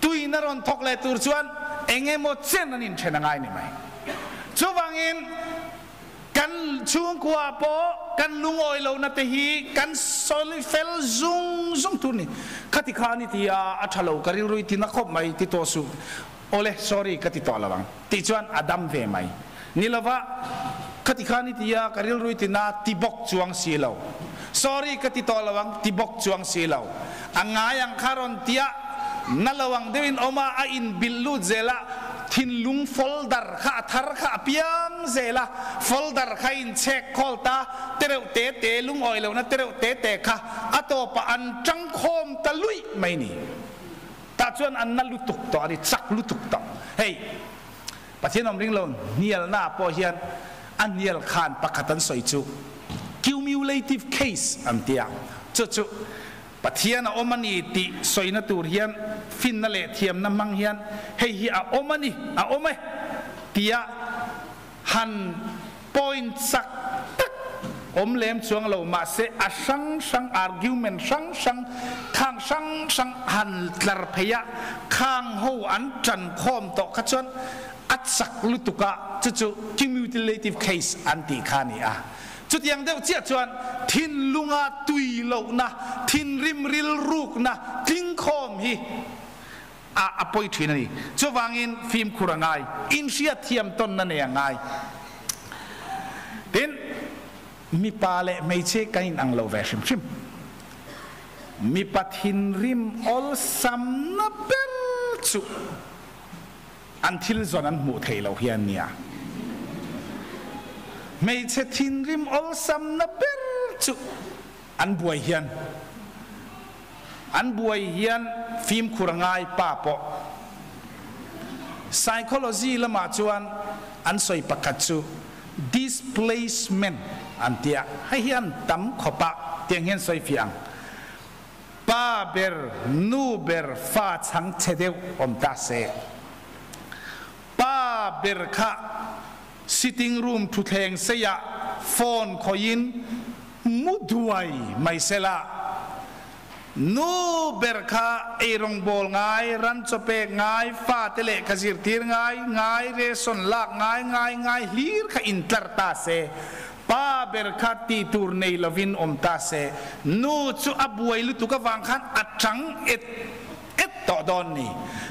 Tuin a rawn thawk leh tur chuan eng emaw chen an inthen a ngai ni mai. Chuvangin kan chhungkua pawh kan lungawi lohna te hi kan sawi fel zung zung tur ni. Khati kha ni ti a, a tha lo ka rilru i ti na khawp mai ti tawh suh. Awle, sorry ka ti tawh lo ang tih chuan a dam ve mai. Ni lova, khati kha ni ti a, ka rilru i ti na ti bawk chuang si lo. Sorry ka ti tawh lo ang ti bawk chuang si lo. A ngai ang kha rawn tia na lo ang deuhin awm a, a inbilh lut zel a, thinlung folder kha a thar kha a piang zel a, folder kha a inchhek khawl ta, tereuh te te lungawi lohna tereuh te te kha a tawpah an tangkhawm ta luih mai ni. Tah chuan an na lutuk tawh a ni, chak lutuk tawh. Hei. Pathian awm ring lo hnialna pawh hian a hnial khan pakhat an sawi chu cumulative case an ti a, chu chu Pathian a awm a ni tih sawina tur hian finna leh thiamna hmang hian hei hi a awm a ni, a awm e tia han point chak tak awm lem chuang lo mahse a hrang hrang argument hrang hrang khang hrang hrang han tlar phei a khang ho an tan khawm tawh kha chuan a chak lutuk a chu chu cumulative case an tih kha a ni a. Chutiang deuh chiah chuan thinlunga tui lohna, thinrim rilrukna tling khawm hi. hi a a pawi thin a ni. Chuvangin fimkhur a ngai, inhriatthiam tawnna nei a ngai. Tin, mipa leh hmeichhe kan inang lo ve hrim hrim. Mipa thinrim awlsamna ber chu an thil zawn an hmuh theih loh hi a nia. Hmeichhe thinrim awlsamna ber chu an buai hian an buai hian fimkhur a ngai pa pawh. Psychology lamah chuan an sawi pakhat chu displacement an ti a, hei hi an tam khawp a, tiang hian sawi fiah ang. Pa ber, nu ber fa chhang chhe deuh awm ta se. Pa ber kha sitting room thutthleng seiah phone khawihin mu duai mai sela, nu ber kha eirawngbawl ngai, ran chaw pek ngai, fate lehkha zirtir ngai, ngai ration lak ngai ngai ngai hlir kha intlar ta se, pa ber kha tih tur nei lovin awm ta se, nu chu a buai lutuk avang khan a chang et et tawh dawn ni.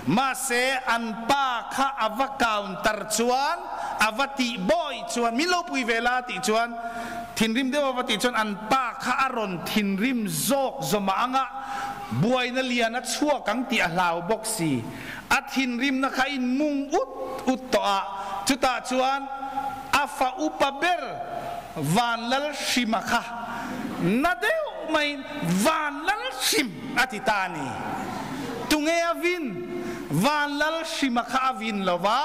Mahse, an pa kha a va counter chuan, a va tih bawi chuan, min lo pui ve la tih chuan, thinrim deuh a va tih chuan an pa kha a rawn thinrim zawk zawmah anga buaina lian a chhuak ang tih a hlau bawk si. A thinrimna kha a inmung ut ut tawh a, chutah chuan a fa upa ber Vanlalhrima kha na deuh maiin Vanlalhrim! A ti ta a ni. Tunge a vin? Vanlalhrima kha a vin lo va,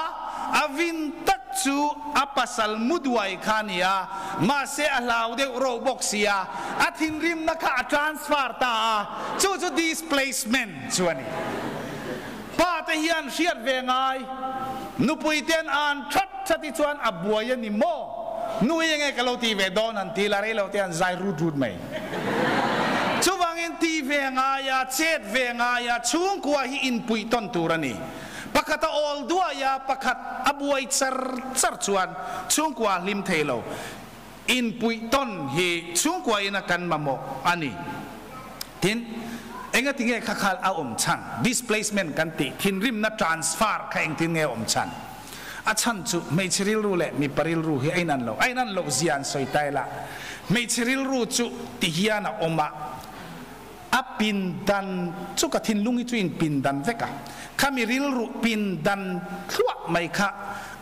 a vin tak chu a pasal muduai kha a ni a, mahse a hlau deuh roh bawk si a, a thinrimna kha a transfer ta a, chu chu displacement chu a ni. Pa te hian hriat ve ngai, nupui ten an that that hi chuan a buai a ni maw? Nu hi enge ka lo ti ve dawn han ti la, rei lo te an zai rut rut mai. Chuvangin ti ve ngaia, chet ve ngaia chhungkua hi inpuih tawn tur a ni. Pakhat a awl duai a, pakhat a buai char char chuan chhungkua a hlim thei lo. Inpuih tawn hi chhungkua ina kan mamawh a ni. Tin, engati nge kha khal a awm chhan? Displacement kan tih, thinrimna transfer kha engtin nge a awm chhan? A chhan chu hmeichhe rilru leh mipa rilru hi a inan lo. A inan loh zia an sawi ta ila, hmeichhe rilru chu ti hian a awm a, a pindan chu ka thinlung hi chu in pindan vek a, khami rilru pindan thluah mai kha,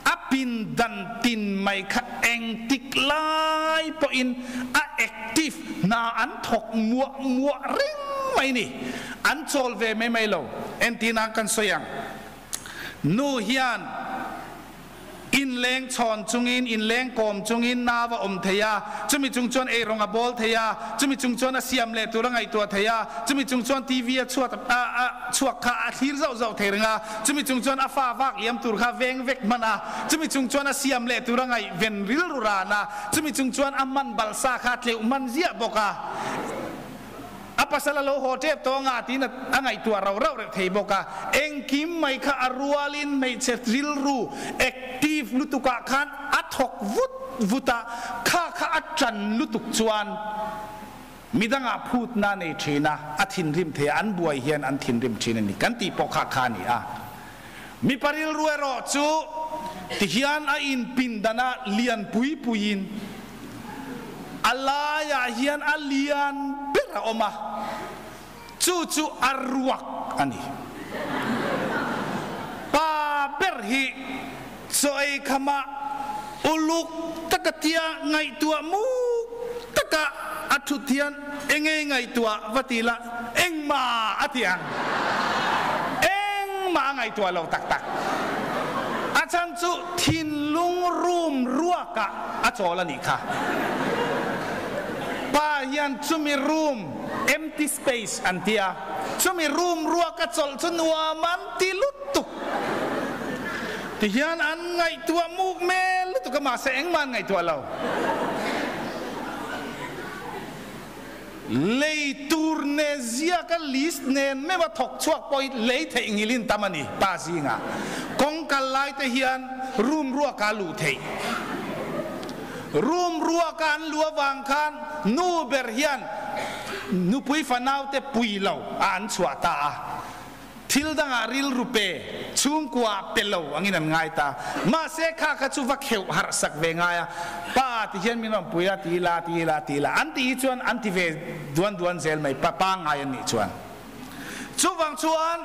a pindan tin mai kha engtik lai pawhin a active hna an thawk muah muah reng mai ni. An chawl ve mai mai lo. Entirna kan sawi ang. Nu hian inleng chhawn chungin, inleng kawm chungin nau a awm thei a, chumi chung chuan eirawng a bawl thei a, chumi chung chuan a siam leh tur a ngaihtuah thei a, chumi chung chuan TV a chhuat a a chhuak kha a thlir zauh zauh thei reng a, chumi chung chuan a fa vak liam tur kha veng vek hman a, chumi chung chuan a siam leh tur a ngaihven rilru ran a, chumi chung chuan a hman balsa kha a tleuh hman ziah bawk a. A pasal a lo haw tep tawh anga tiin a ngaihtuah rauh rauh reuh thei bawk a, engkim mai kha a rualin hmeichhe rilru active lutukah khan a thawk vut vut a, kha kha a tan lutuk chuan midangah phutna a nei thin a, a thinrim thei a, an buai hian an thinrim thin a ni kan tih pawh kha kha a ni a. Mipa rilru erawh chu tihian a inpindan a lian pui puiin a laiah hian a lian ber a awm a, chu chu a ruak a ni. Pa ber hi chaw ei khamah uluk taka tia ngaihtuah muk taka a thut hian engei ngaihtuah va ti la engmah a ti ang. Engmah a ngaihtuah lo tak tak. A chhan chu thinlung room ruakah a chawl a nih kha. Pa hian chumi room empty space an ti a, chumi room ruaka chawlh chu nuam an ti lutuk. Tihian an ngaihtuah muk mel lutuk a, mahse engmah an ngaihtuah lo. Lei tur ne ziaka list nen meuh a thawk chhuak pawh hi lei theih ngilin tam a ni pa zingah. Kawng kal lai te hian room ruaka a luh theih. Room ruaka an luh avang khan nu ber hian nupui fanau te pui lo a an chhuah ta a. Thil dangah rilru pe, chhungkua pe lo angin an ngai ta. Mahse kha kha chu va kheuh harh sak ve ngai a, pa ti hian min rawn pui a, ti ila, ti ila, ti ila an tih hi chuan an ti ve duan duan zel mai, pa pangngai an nih chuan. Chuvang chuan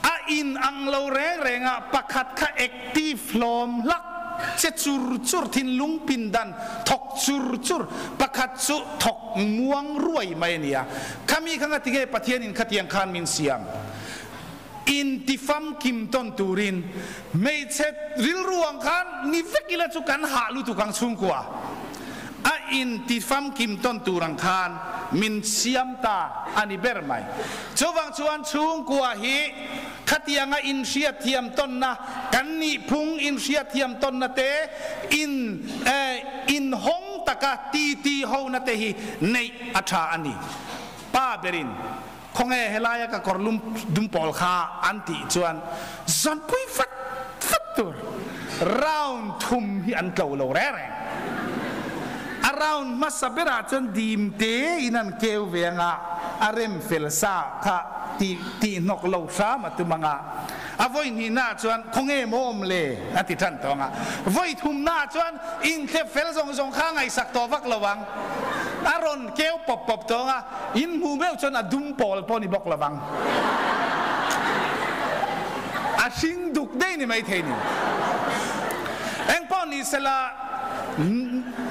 a in ang lo reng reng a, pakhat kha active hlawm hlak, che chur chur, thinlung pindan thawk chur chur, pakhat chu thawk muang ruai mai a ni a. Khami kha nga tinge Pathianin khatiang khan min siam? Intifamkim tawn turin hmeichhe rilru ang khan ni vek ila chu kan hah lutuk ang chhungkua. A intifamkim tawn tur ang khan min siam ta a ni ber mai. Chuvang chuan chhungkua hi khatianga inhriatthiam tawnna, kan nihphung inhriatthiam tawnna te, in inhawng taka titi hona te hi neih a tha a ni. Pa berin Khawnge helaia ka kawr lum dum pawl kha an tih chuan zanpui vat vat tur round thum hi an tlo lo reng reng. A round hmasa berah chuan dim te in an keu ve anga a rem fel sa kha tih tih hnawk lo hram a tum anga a vawi hnihnaah chuan khawnge maw awm le a ti tan tawh anga vawi thumnaah chuan inthlep fel zawng zawng kha ngaihsak tawh vak lo ang a rawn keu pawp pawp tawh anga In hmu meuh chuan a dum pawl pawh ni bawk lovang. A hring duk daih ni maithei ni. Engpawh ni sela,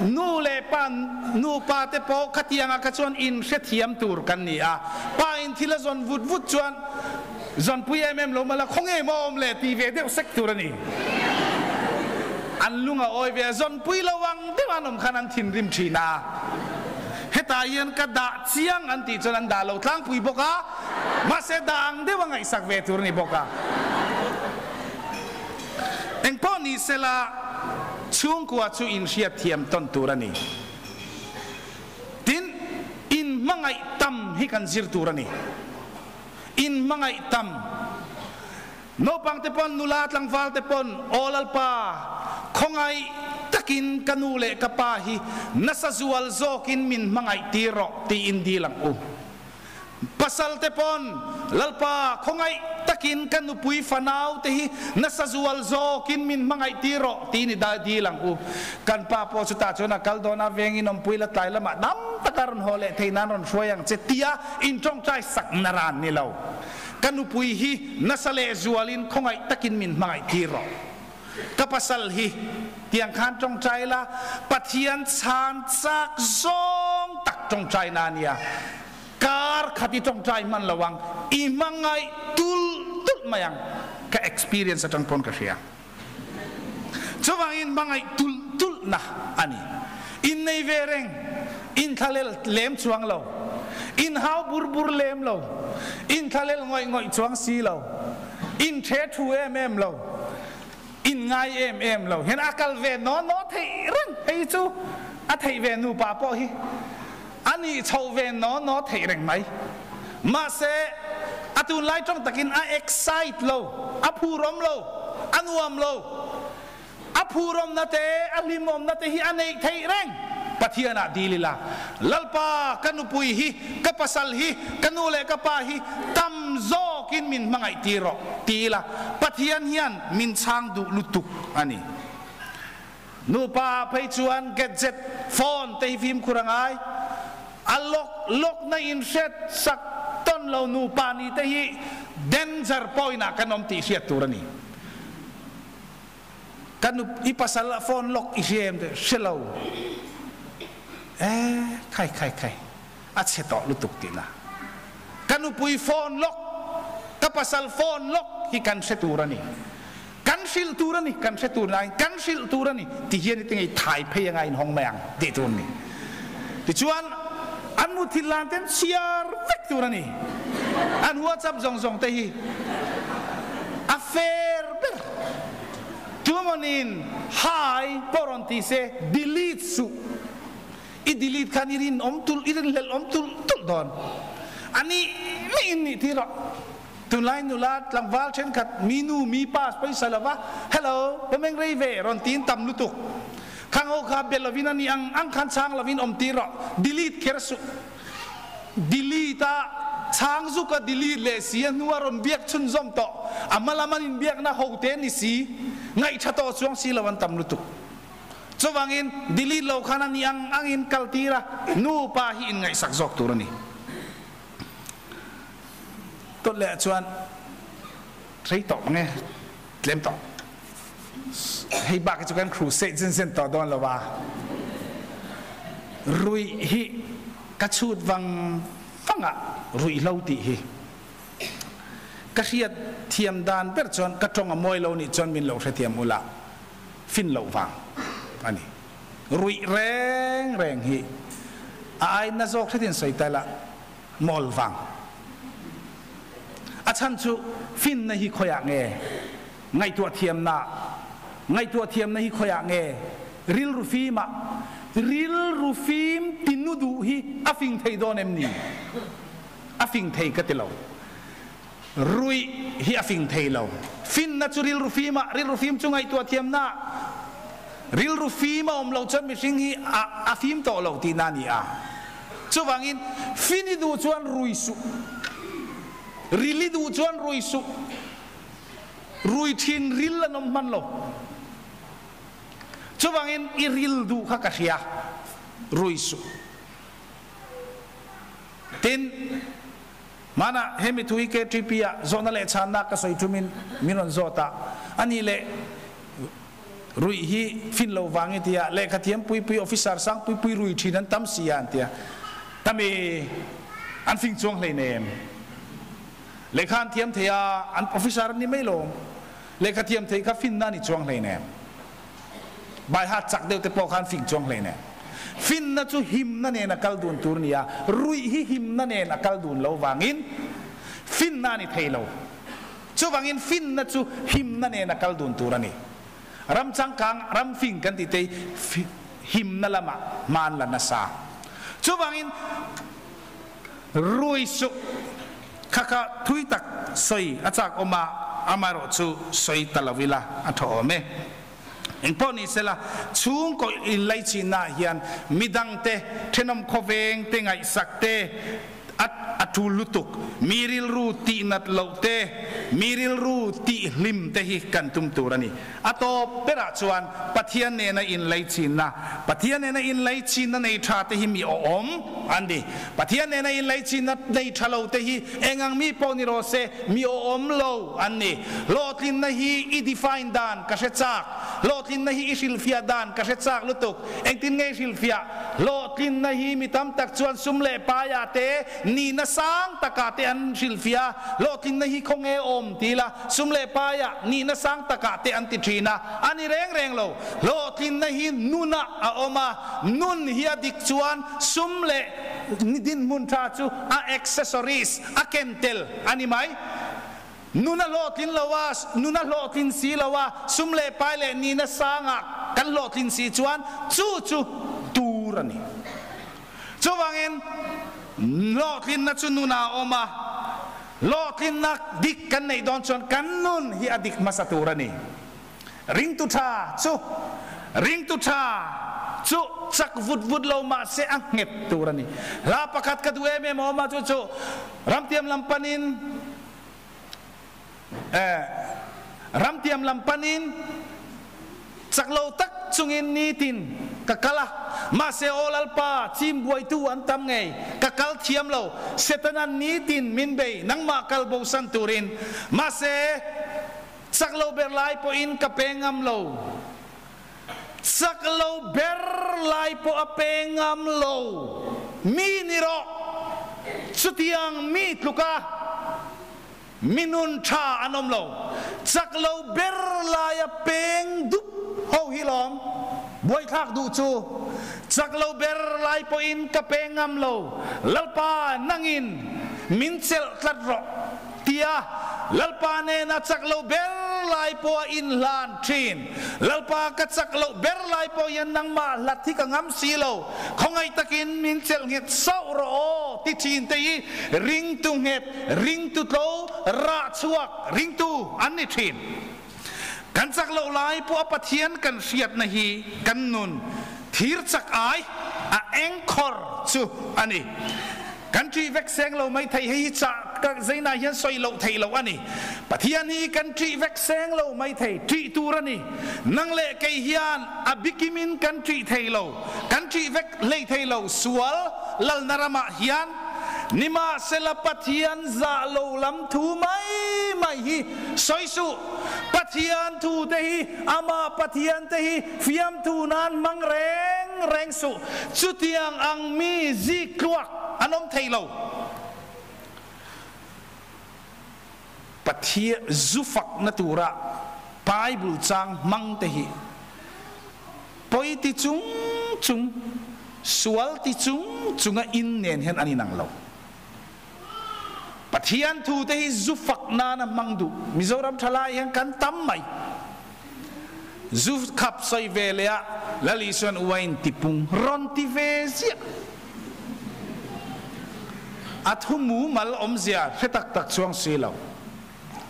nu leh pa, nupa te pawh khatianga kha chuan in hrethiam tur kan ni a. Pa in thil a zawn vut vut chuan zawnpui em em lo mah la khawnge maw awm le tih ve deuh sek tur a ni. An lung a awi ve a, zawnpui lo ang deuh an awm khan an thinrim thin a. Hetah hian ka dah chiang an tih chuan an dah lo tlangpui bawk a, mahse dah ang deuh a ngaihsak ve tur a ni bawk a. Engpawh ni sela chhungkua chu inhriat thiam tawn tur a ni. Tin, inhmangaih tam hi kan zir tur a ni. Inhmangaih tam. Naupang te pawn, nula tlangval te pawn, Aw Lalpa, khawngaih takin ka nu leh ka pa hi nasa zual zawkin min hmangaih tir rawh tiin dil ang u. Pasal te pawn, Lalpa, khawngaih takin ka nupui fanau te hi nasa zual zawkin min hmangaih tir rawh tiin i dil ang u. Kan pa pawh chutah chuan a kal dawn a, vengin awmpui la tlai lamah dam taka rawn haw leh thei nan rawn hruai ang che tia inṭawngṭai sakna ran ni lo. Ka nupui hi nasa leh zualin khawngaih takin min hmangaih tir rawh. Ka pasal hi tiang khan tawngtai la, Pathian chhan chak zawng tak tawngtai na a nia. Kar khat i tawngtai hman lo ang, i hmangaih tulh tulh mai ang. Ka experience atang pawn ka hria. Chuvangin hmangaih tulh tulh na a ni. Innei ve reng, inthalel lem chuang lo, inhau bur bur lem lo, inthalel ngawih ngawih chuang si lo, inthe thu em em lo, inngai em em lo hian a kal ve naw naw theih reng. Hei chu a theih ve nupa pawh hi a nih chhoh ve naw naw theih reng mai. Mahse, a tunlai tawng takin a excite lo, a phurawm lo, a nuam lo. A phurawmna te, a hlimawmna te hi a neih theih reng. Pathianah dil ila, Lalpa, ka nupui hi, ka pasal hi, ka nu leh ka pa hi tam zawkin min hmangaih tir rawh, ti ila, Pathian hian min chhang duh lutuk a ni. Nupa phei chuan gadget, phone te hi fimkhur a ngai. A lawk lawkna in hriat sak tawn lo nupa ni te hi danger point ah kan awm tih hriat tur a ni. Ka nu i pasal a phone lawk i hria em te hre lo. Eh khai khai khai a chhe tawh lutuk tihna. Ka nupui phone lawk, ka pasal phone lawk hi kan hre tur a ni. Kan hrilh tur a ni, kan hre tur nain kan hrilh tur a ni ti hian i tingei thai phei anga inhawng mai ang tih tur a ni. Tichuan an muthilh lan ten chhiar vek tur a ni. An WhatsApp zawng zawng te hi a fair ber. Tumawnin hi pawh rawn ti se delete suh. I delete khan i rinawm tulh, i rinhlelh awm tulh tulh dawn. A nih nih in nih tir rawh. Tunlai nula tlangval thenkhat mi nu mi pa pawisa lova hello ka meng rei ve rawn tiin tam lutuk. Khang ho kha be lovin a nih ang ang khan chhang lovin awm tir rawh. Delete kher suh. Delete a Chhang zuk a delete leh si a hnu a rawn biak chhunzawm tawh. A hma lam an inbiakna ho te ni si. Ngaihṭha tawh chuang si lo an tam lutuk. Chuvangin delete lo khan a ni ang angin kal tir a, nupa hi inngaihsak zawk tur a ni. Tawt leh chuan rei tawh mange tlem tawh. Hei bak hi chu kan crusade zen zen tawh dawn lo a. Ruih hi ka chhut vang vang ah ruihhlo tih hi ka hriat thiam dan ber chuan ka tawng a mawi lo nih chuan min lo hrethiam ula fin loh vang a ni. Ruih reng reng hi a ai na zawk hretin sawi ta ila mawl vang. A chhan chu finna hi khawiah nge ngaihtuah thiamna ngaihtuah thiamna hi khawiah nge rilru fimah rilru fim tinu duh hi a fing thei dawn em ni? A fing thei ka ti lo. Ruih hi a fing thei lo. Finna chu rilru fimah, rilru fim chu ngaihtuah thiamna. Rilru fim a awm lo chuan mihring hi a a fim tawh lo tihna a ni a. Chuvangin fin i duh chuan rui suh. Ril i duh chuan rui suh. Rui thin ril an awm hman lo. Chuvangin i ril duh kha ka hria, rui suh. Tin, Hmanah hemi thu hi KTP ah zawhna leh chhanna ka sawi thumin min rawn zawt a, a nih leh ruih hi fin lo vang i tia, lehkha thiam pui pui officer sang pui pui rui thin an tam si a an tia, tami an fing chuang hleinem. Lehkha an thiam thei a, an officer an ni mai lo. Lehkha thiam thei kha finna a ni chuang hleinem. Baiha chak deuh te pawh khan fing chuang hleinem. Finna chu himna nen a kal dun tur a ni a, ruih hi himna nen a kal dun lo vangin finna a ni thei lo. Chuvangin finna chu himna nen a kal dun tur a ni. Ram changkang, ram fing kan tih te hi himna lamah hma an la nasa. Chuvangin rui suh kha kha thui tak sawi a chak awm a, amaherawhchu sawi ta lo ila a tha awm e. Engpawh ni sela, chhungkaw inlaichinnaah hian midangte thenawm khawveng te ngaihsak te a a tul lutuk. Mi rilru tihnat loh te, mi rilru tihhlim te hi kan tum tur a ni. A tawp berah chuan Pathian nena inlaichinna, Pathian nena inlaichinna nei tha te hi mi awhawm an ni. Pathian nena inlaichinna nei tha lo te hi eng ang mi pawh ni rawh se, mi awhawm lo an ni. Hlawhtlinna hi i define dan ka hre chak. Hlawhtlinna hi i hrilhfiah dan ka hre chak lutuk. Engtin nge i hrilhfiah? Hlawhtlinna hi mi tam tak chuan sum leh paiah te, nihna sang takah te an hrilhfiah a. Hlawhtlinna hi khawnge awm ti ila, Sum leh paiah nihna sang takah te an ti thin a, a ni reng reng lo. Hlawhtlinna hi nunah a awm a, nun hi a dik chuan sum leh dinhmun tha chu a accessories, a ken tel a ni mai. Nun a hlawhtlin lo a, nun a hlawhtlin si lo a, sum leh pai leh nihna sangah kan hlawhtlin si chuan chu chu tur a ni. Chuvangin hlawhtlinna chu nunah a awm a, Hlawhtlinna dik kan neih dawn chuan kan nun hi a dik hmasa tur a ni. Ringtu tha chu ringtu tha chu chak vut vut lo mah se a nghet tur a ni. Hla pakhat ka duh em em a awm a, chu chu Ramtiam lam panin eh Ramtiam lam panin Chak lo tak chungin nitin ka kal a, mahse aw Lalpa, chim buaitu an tam ngei, ka kal thiam lo, Setana'n nitin min bei nangmah kal bosan turin, mahse chak lo ber lai pawhin ka pe ngam lo, chak lo ber lai pawh a pe ngam lo, mi ni rawh, chutiang mi tluka. Minun tha an awm lo. Chak lo ber laia peng dup ho hi lawm buaithlak duh chu. Chak lo ber lai pawhin ka peng ngam lo. Lalpa nangin min chelh tlat rawh tia Lalpa nena chak lo ber lai pawha inhlan thin. Lalpa ka chak loh ber lai pawh hian nangmah hlat hi ka ngam si lo. Khawngaih takin min chelh nghet sauh rawh aw ti thin te hi ringtu nghet Ringtu tlo rah chhuak ringtu an ni thin. Kan chak loh lai pawh a Pathian kan hriatna hi kan nun thir chak ai a anchor chu a ni. Kan ṭih vek seng lo mai thei. Hei hi chah ka zeinah hian sawi loh theih loh a ni. Pathian hi kan ṭih vek seng lo mai thei. Ṭih tur a ni. Nang leh kei hian a bikimin kan ṭih thei lo. Kan ṭih vek hlei thei lo. Sual lalna ramah hian nimahsela Pathian zah lo lam thu mai mai hi sawi suh. Pathian thu te hi amah Pathian te hi fiamthu nan hmang reng reng suh. Chutiang ang mi zik tluak an awm thei lo. Pathian zu fakna tura Bible chang hmang te hi pawi ti chung chung, sual ti chung chunga in nen hian an inang lo. Pathian thu te hi zu fak nana hmang duh Mizoram thalai hian kan tam mai. Zu khap sawi ve leh a Lal Isuan uain tipung rawn ti ve ziah. A thu mumal awmzia hre tak tak chuang si lo.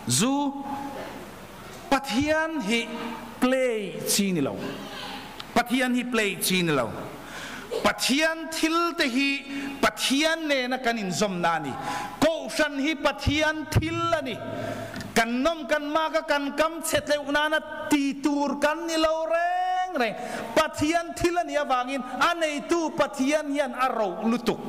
Zu Pathian hi play chi ni lo. Pathian hi play chi ni lo. Pathian thil te hi Pathian nena kan inzawmna a ni. Kohhran hi Pathian thil a ni. Kan nawm kan mak a kan kam chhe tleuh nana ti tur kan ni lo reng reng. Pathian thil a nih avangin a neitu Pathian hian a roh lutuk.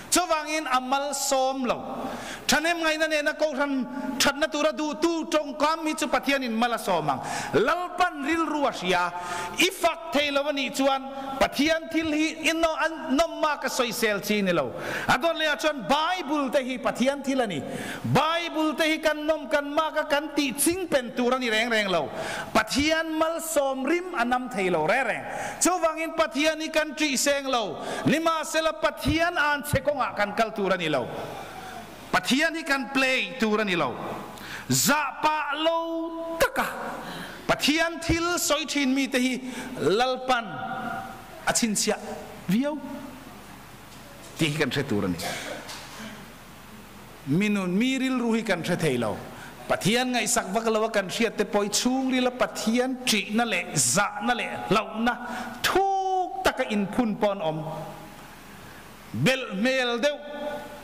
Chuvangin a malsawm lo. Thahnem ngaihna nena Kohhran thatna tura duhtu tawngkam hi chu Pathianin mal a sawm ang. Lalpan rilru a hria. I fak thei lo a nih chuan Pathian thil hi i nawm mak a sawisel chi ni lo. A dawt lehah chuan Bible te hi Pathian thil a ni. Bible te hi kan nawm kan mak a kan tih ching pen tur a ni reng reng lo. Pathian malsawm rim a nam thei lo reng reng. Chuvangin Pathian hi kan ṭih seng lo. Nimahsela Pathian an che kawngah kan kal tur a ni lo. Pathian hi kan play tur a ni lo. Zah pah lo taka Pathian thil sawi ṭhin mite hi Lalpan a chhinchhiah viau tih hi kan hre tur a ni. Minun mi rilru hi kan hre thei lo. Pathian ngaihsak vak lo a kan hriat te pawh hi chhungril a Pathian ṭihna leh zahna leh hlauhna thuk taka inphun pawh an awm. Belh hmel deuh,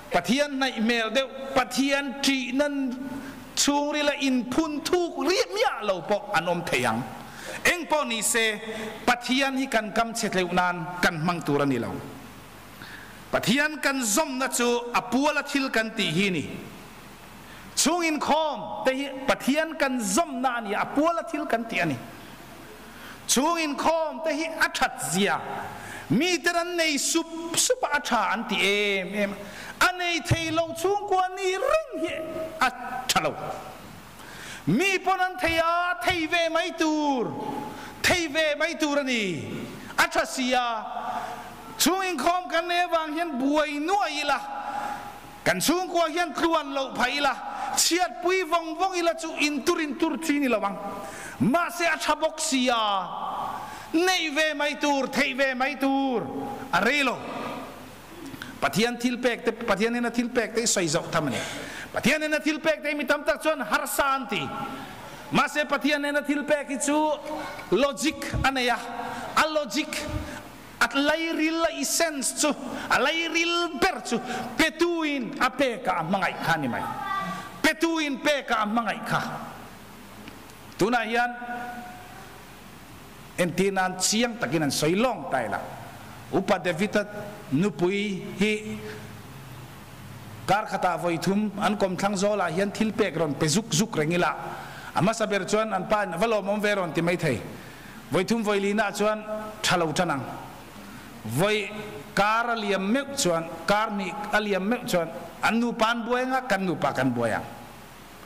Pathian hnaih hmel deuh, Pathian ṭihna chhungril a inphun thuk riah miah lo pawh an awm thei ang. Engpawh ni se, Pathian hi kan kam chhe tleuh nan kan hmang tur a ni lo. Pathian kan zawmna chu a puala thil kan tih hi ni. Chung inkhawm te hi Pathian kan zawmna a ni a, a puala thil kan tih a ni. Chung inkhawm te hi a that zia miten an nei sup sup a, a tha an ti em em a. A nei thei lo chhungkua ni reng hi a tha lo. Mi pawn an thei a, thei ve mai tur, thei ve mai tur a ni. A tha si a, chhung inkhawm kan nei avang hian buai nuai ila, kan chhungkua hian tluan loh phah ila, chhiatpui vawng vawng ila chu intur intur chi ni lo ang. Mahse a tha bawk si a, neih ve mai tur, theih ve mai tur a rei lo. Pathian thil pek te, Pathian in a thil pek te hi sawi zauh tham a ni. Pathian in a thil pek te hi mi tam tak chuan harsa an ti. Mahse Pathian in a thil pek hi chu logic a nei a, a logic, a lairil, a essence chu, a lairil ber chu petu in a pek ah a hmangaih kha a ni mai. Petu in pek ah a hmangaih kha. Tunah hian Entir nan chiang takin an sawi lawng ta ila. Upa David-a nupui hi kar khatah vawi thum an kawmthlang zawlah hian thil pek rawn pe zuk zuk reng ila. A hmasa ber chuan an pa in a va lawmawm ve rawn ti mai thei. Vawi thum vawi linah chuan tha lo tan ang. Vawi kar a liam meuh chuan, kar hnih a liam meuh chuan an nupa an buai anga kan nupa kan buai ang.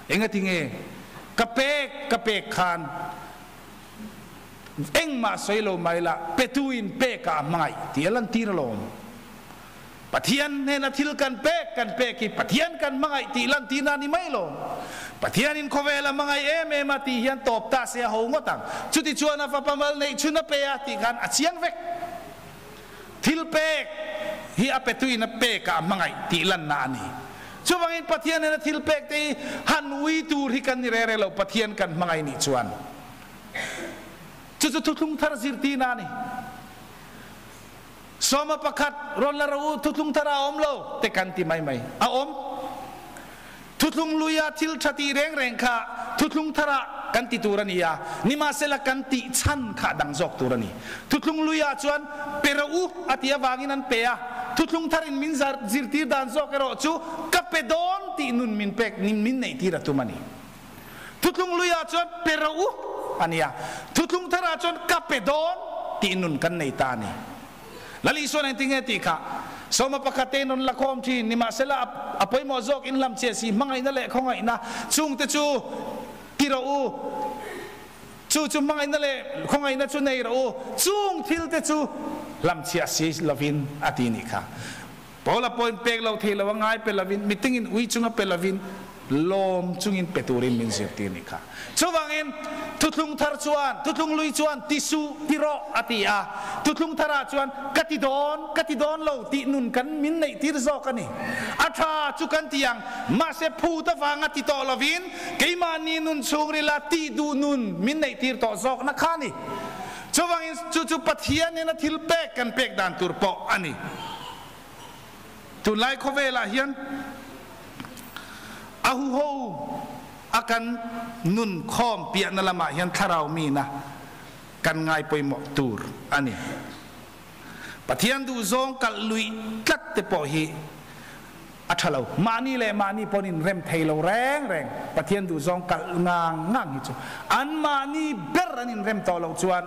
Engati nge ka pek ka pek khan Engmah sawi lo mai la, petu in pek ah a hmangaih ti a lantir alawm. Pathian hnena thil kan pek kan pek hi Pathian kan hmangaih tih lantirna a ni mai lo. Pathian in khawvel a hmangaih em em a tih hian tawp ta se a ho ngawt ang. Chuti chuan a fapa mal neih chhun a pe a tih khan a chiang vek. Thil pek hi a petu in a pek ah a hmangaih tih lanna a ni. Chuvangin Pathian hnena thil pek te hi han ui tur hi kan ni rere lo Pathian kan hmangaih nih chuan. Chu chu thuthlung thar zirtirna a ni. Sawma pakhat rawn la rawh u, thuthlung thar a awm lo te kan ti mai mai. A awm. Thuthlung luia thil tha tih reng reng kha thuthlung tharah kan ti tur a ni a, nimahsela kan tih chhan kha a dang zawk tur a ni. Thuthlung luiah chuan pe rawh u a tih avangin an pe a, thuthlung tharin min zirtir dan zawk erawh chu ka pe dawn tih nun min pek min neihtir a tum a ni. Thuthlung luiah chuan pe rawh u a ni a, thuthlung tharah chuan ka pe dawn tih nun kan nei ta a ni. Lal Isuan engtin nge tih kha sawma pakhat te in rawn la khawm thin, nimahsela a pawimawh zawk in hlam chiah si, hmangaihna leh khawngaihna chungte chu ti rawh u, chu chu hmangaihna leh khawngaihna chu nei rawh u, chung thil te chu hlam chiah si lovin a ti nih kha. Paula pawhin pek lo thei lo a ngai pe lovin, mitingin ui chunga pe lovin, lawm chungin pe turin min zirtir nih kha. Chuvangin, thuthlung thar chuan, thuthlung lui chuan ti suh, ti rawh a ti a, thuthlung tharah chuan ka ti dawn, ka ti dawn lo tih nun kan min neihtir zawk a ni. A tha chu kan ti ang, mahse phut avanga ti tawh lovin keimahni nun chhungrila tih duh nun min neihtir tawh zawkna kha a ni. Chuvangin chu chu Pathianin a thil pek kan pek dan tur pawh a ni. Tunlai khawvelah hian a huho a kan nun khawm piahna lamah hian thlarau mina kan ngai pawimawh tur a ni. Pathian duhzawng kalh luih tlat te pawh hi a tha lo. Mahni leh mahni pawn in rem thei lo reng reng. Pathian duhzawng kalh ngang ngang hi chu an mahni ber an in rem tawh loh chuan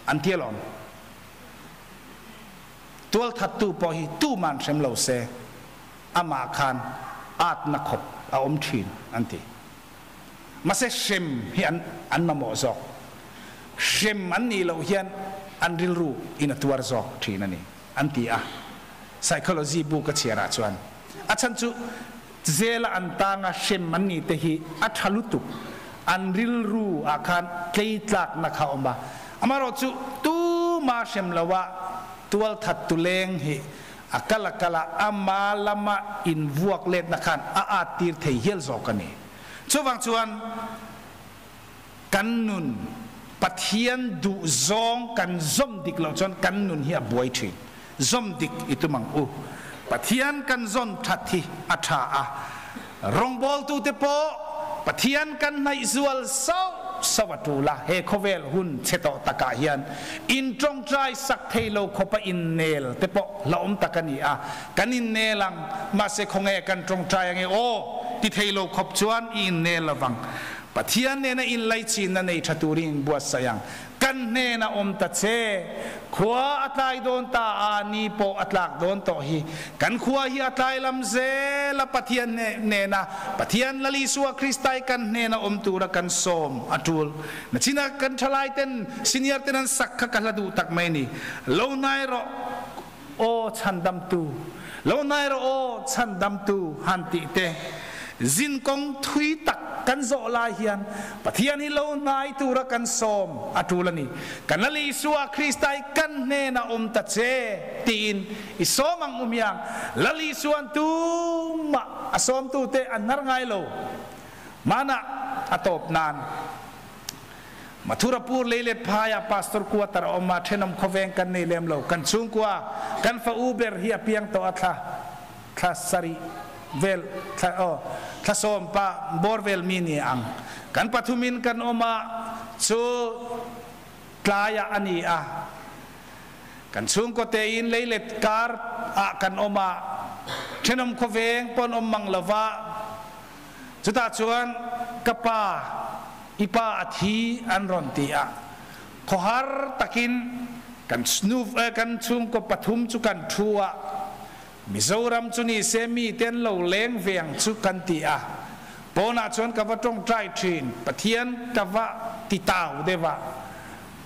an ti alawm. Tualthattu pawh hi tuman hrem lo se amah khan atna khawp a awm thin an ti. Mahse hrem hi an an mamawh zawk. Hrem an nih loh hian an rilru in a tuar zawk thin a ni an ti a. Psychology bu ka chhiarah chuan a chhan chu zela an tanga hrem an nih te hi a tha lutuk, an rilru ah khan tleitlakna kha a awm a, amaherawhchu tuma hrem lo a tualthat tu leng hi a kal a kal a, ama lama invuak letna khan a at tir thei hial zawk a ni. Chuvang chuan kan nun Pathian duh zawng kan zawm dik loh chuan kan nun hi a buai thin. Zawm dik i tum ang u. Pathian kan zawn that hi a tha a, rawngbawltute pawh Pathian kan hnaih zual sauh sauh a tul a, he khawvel hun chhe tawh takah hian in tawngtai sak thei lo khawpa innel te pawh hlauhawm tak a ni a, kan innel ang, mahse khawnge kan tawngtai ange aw ti thei lo khawp chuan i innel lovang. Pathian nena inlaichinna nei tha turin inbuatsaih ang. Kan hnena awm ta che. Khua a tlai dawn ta a, ni pawh a tlak dawn tawh hi. Kan khua hi a tlai lam zel a, Pathian hnena, Pathian Lal Isua Kristai kan hnena awm tura kan sawm a tul. Nachina kan thalai ten, senior ten an sak kha ka hla duh tak mai ni. Lo hnai rawh aw chhandamtu, lo hnai rawh aw chhandamtu han tih te. Zinkawng thui tak kan zawh lai hian Pathian hi lo hnai tura kan sawm a tul a ni. Kan Lal Isua Krista hi kan hnenah awm ta che tiin i sawm ang um hiang. Lal Isua'n tumah a sawmtute a hnar ngai lo. Hmanah a tawp nan Mathurapur leilet phaiah pastor quarter a awm a, thenawm khawveng kan nei lem lo. Kan chhungkua, kan fa u ber hi a piang tawh a thla thla sarih vel thla aw thla sawm pa bawr vel mi ni ang. Kan pathumin kan awm a, chu tlaiah a ni a. Kan chhungkaw tein leilet kar ah kan awm a, thenawm khawveng pawn awm mang lova, Chutah chuan ka pa, i pa a thi an rawn ti a, khawhar takin kan kan chhungkaw pathum chu kan thu a, Mizoram chu ni se mite an lo leng ve ang chu kan ti a, pawnah chuan ka va tawngtai thin, Pathian ka va ti tau deuh a,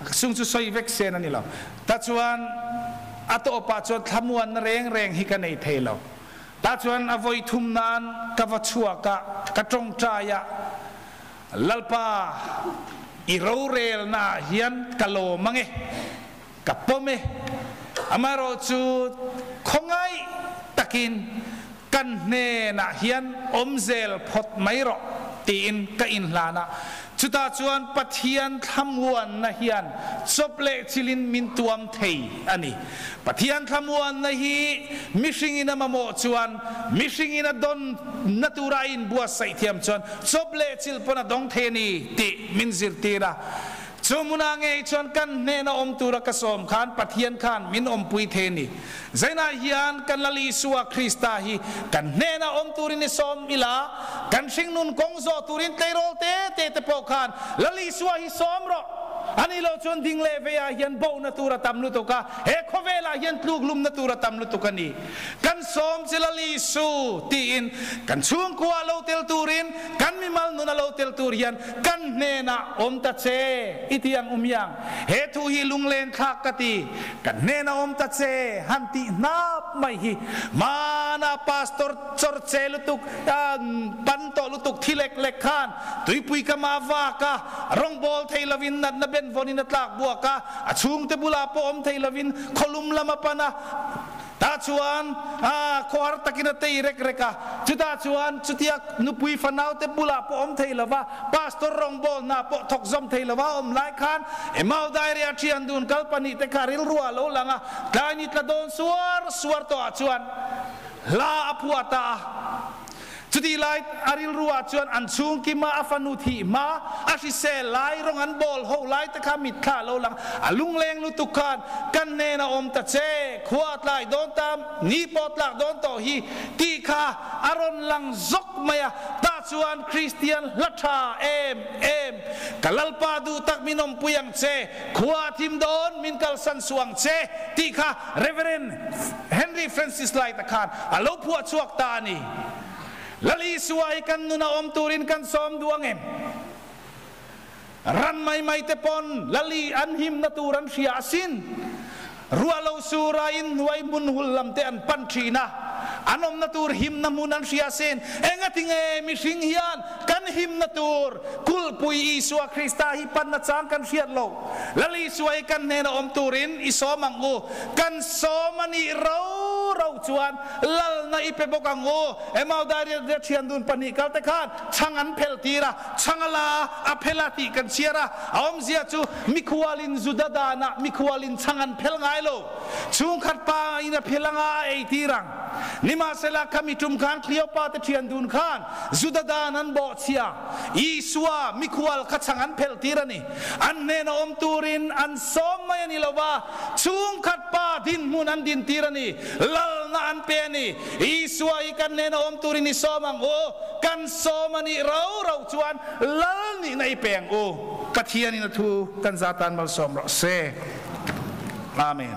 sung chu sawi vek sen a ni lo. Ta chuan a tawpah chuan thlamuanna reng reng hi ka nei thei lo. Tah chuan a voi thum nan ka va chuak a, ka tawngtai a, Lalpa, i rorelna ah hian ka lawm ang e, ka pawm e. Amaherawhchu khawngaih takin kan hnenah hian awm zel phawt mai rawh tiin ka inhlan a. Chutah chuan Pathian thlamuanna hian chawp leh chilin min tuam thei a ni. Pathian thlamuanna hi mihringin a mamawh chuan, mihringin a dawn na tura a inbuatsaih thiam chuan chawp leh chil pawn a dawng thei a ni tih min zirtir a. Chu hmunah ngei chuan kan hnena awm tura ka sawm khan Pathian khan min awmpui thei a ni. Zainah hian kan Lal Isua Krista hi kan hnena awm turin i sawm ila, kan hringnun kawng zawh turin tleirawl te te te pawh khan Lal Isua hi sawm rawh. Ani lo chuan ding leh veiah hian bohna tur a tam lutuk a, he khawvelah hian tluklumna tur a tam lutuk a ni. Kan sawm che Lal Isu tiin kan chhungkua lo tel turin, kan mimal nuna lo tel tur hian kan hnenah awm ta che i ti ang umiang. He thu hi lunglen thlak ka ti. Kan hnenah awm ta che han tih hnap mai hi hmana pastor chawr che lutuk, pan tawh lutuk thi lek lek khan tuipui ka mah vak a, rawngbawl thei lovin natna benvawnin a tlak buak a, a chhungte bulah pawh awm thei lovin khawlum lam a pan a, Tah chuan khawhar takin a tei rek rek a, chutah chuan chutia nupui fanaute bulah pawh awm thei lova, pastor rawngbawlna pawh thawk zawm thei lova awm lai khan Emau Dairy-a thian dun kal pahnihte kha rilru ah lo lang a, tlai ni tla dawn suar suar tawhah chuan hla a phuah ta a. Chutih lai a rilru ah chuan an chhung kima a fanu thih hma a hrisel lai rawng an bawl ho lai te kha mitthla a lo lang. A lungleng lutuk khan kan hnen a awm ta che, khua a tlai dawn ta, ni pawh tlak dawn tawh hi tih kha a rawn lang zawk mai a. Tah chuan Kristian hla tha em em, Ka Lalpa duh tak min awmpui ang che, khua a thim dawn min kalsan suh ang che tih kha Rev. Henry Francis Lyte-a khan a lo phuah chhuak ta a ni. Lal Isua hi kan nuna awm turin kan sawm duh ang em? Ran mai mai te pawn Lal I an himna tur an hria asin. Ruah lo sura inhnuai hmun hul lam te an pan thin a, an awmna tur himna hmun an hria asin. Engatinge mihring hian kan himna tur kulhpui Isua Krista hi panna chang kan hriat loh? Lal Isua hi kan hnena awm turin i sawm ang u. Kan sawm a nih ro ro chuan lalna i pe bawk ang u. Emau Dairia thian dun pahnih kal te khan chhang an phel tir a, chhang a la a, a phel a tih kan chhiar a. A awmzia chu mikhualin Juda danah mikhualin chhang an phel ngai lo. Chhungkhat pa in a phel anga a ei tir ang. Nimahsela khami tum khan Kleopa te thian dun khan Juda dan an bawhchhia. Isua mikhual kha chhang an phelh tir a ni. An hnena awm turin an sawm mai a ni lo va, chhungkhat pa dinhmun an din tir a ni. Lalna an pe a ni. Isua hi kan hnena awm turin i sawm ang u. Kan sawm a nih ro ro chuan lal nihna i pe ang u. Pathianin a thu kan za tan malsawm rawh se. Amen.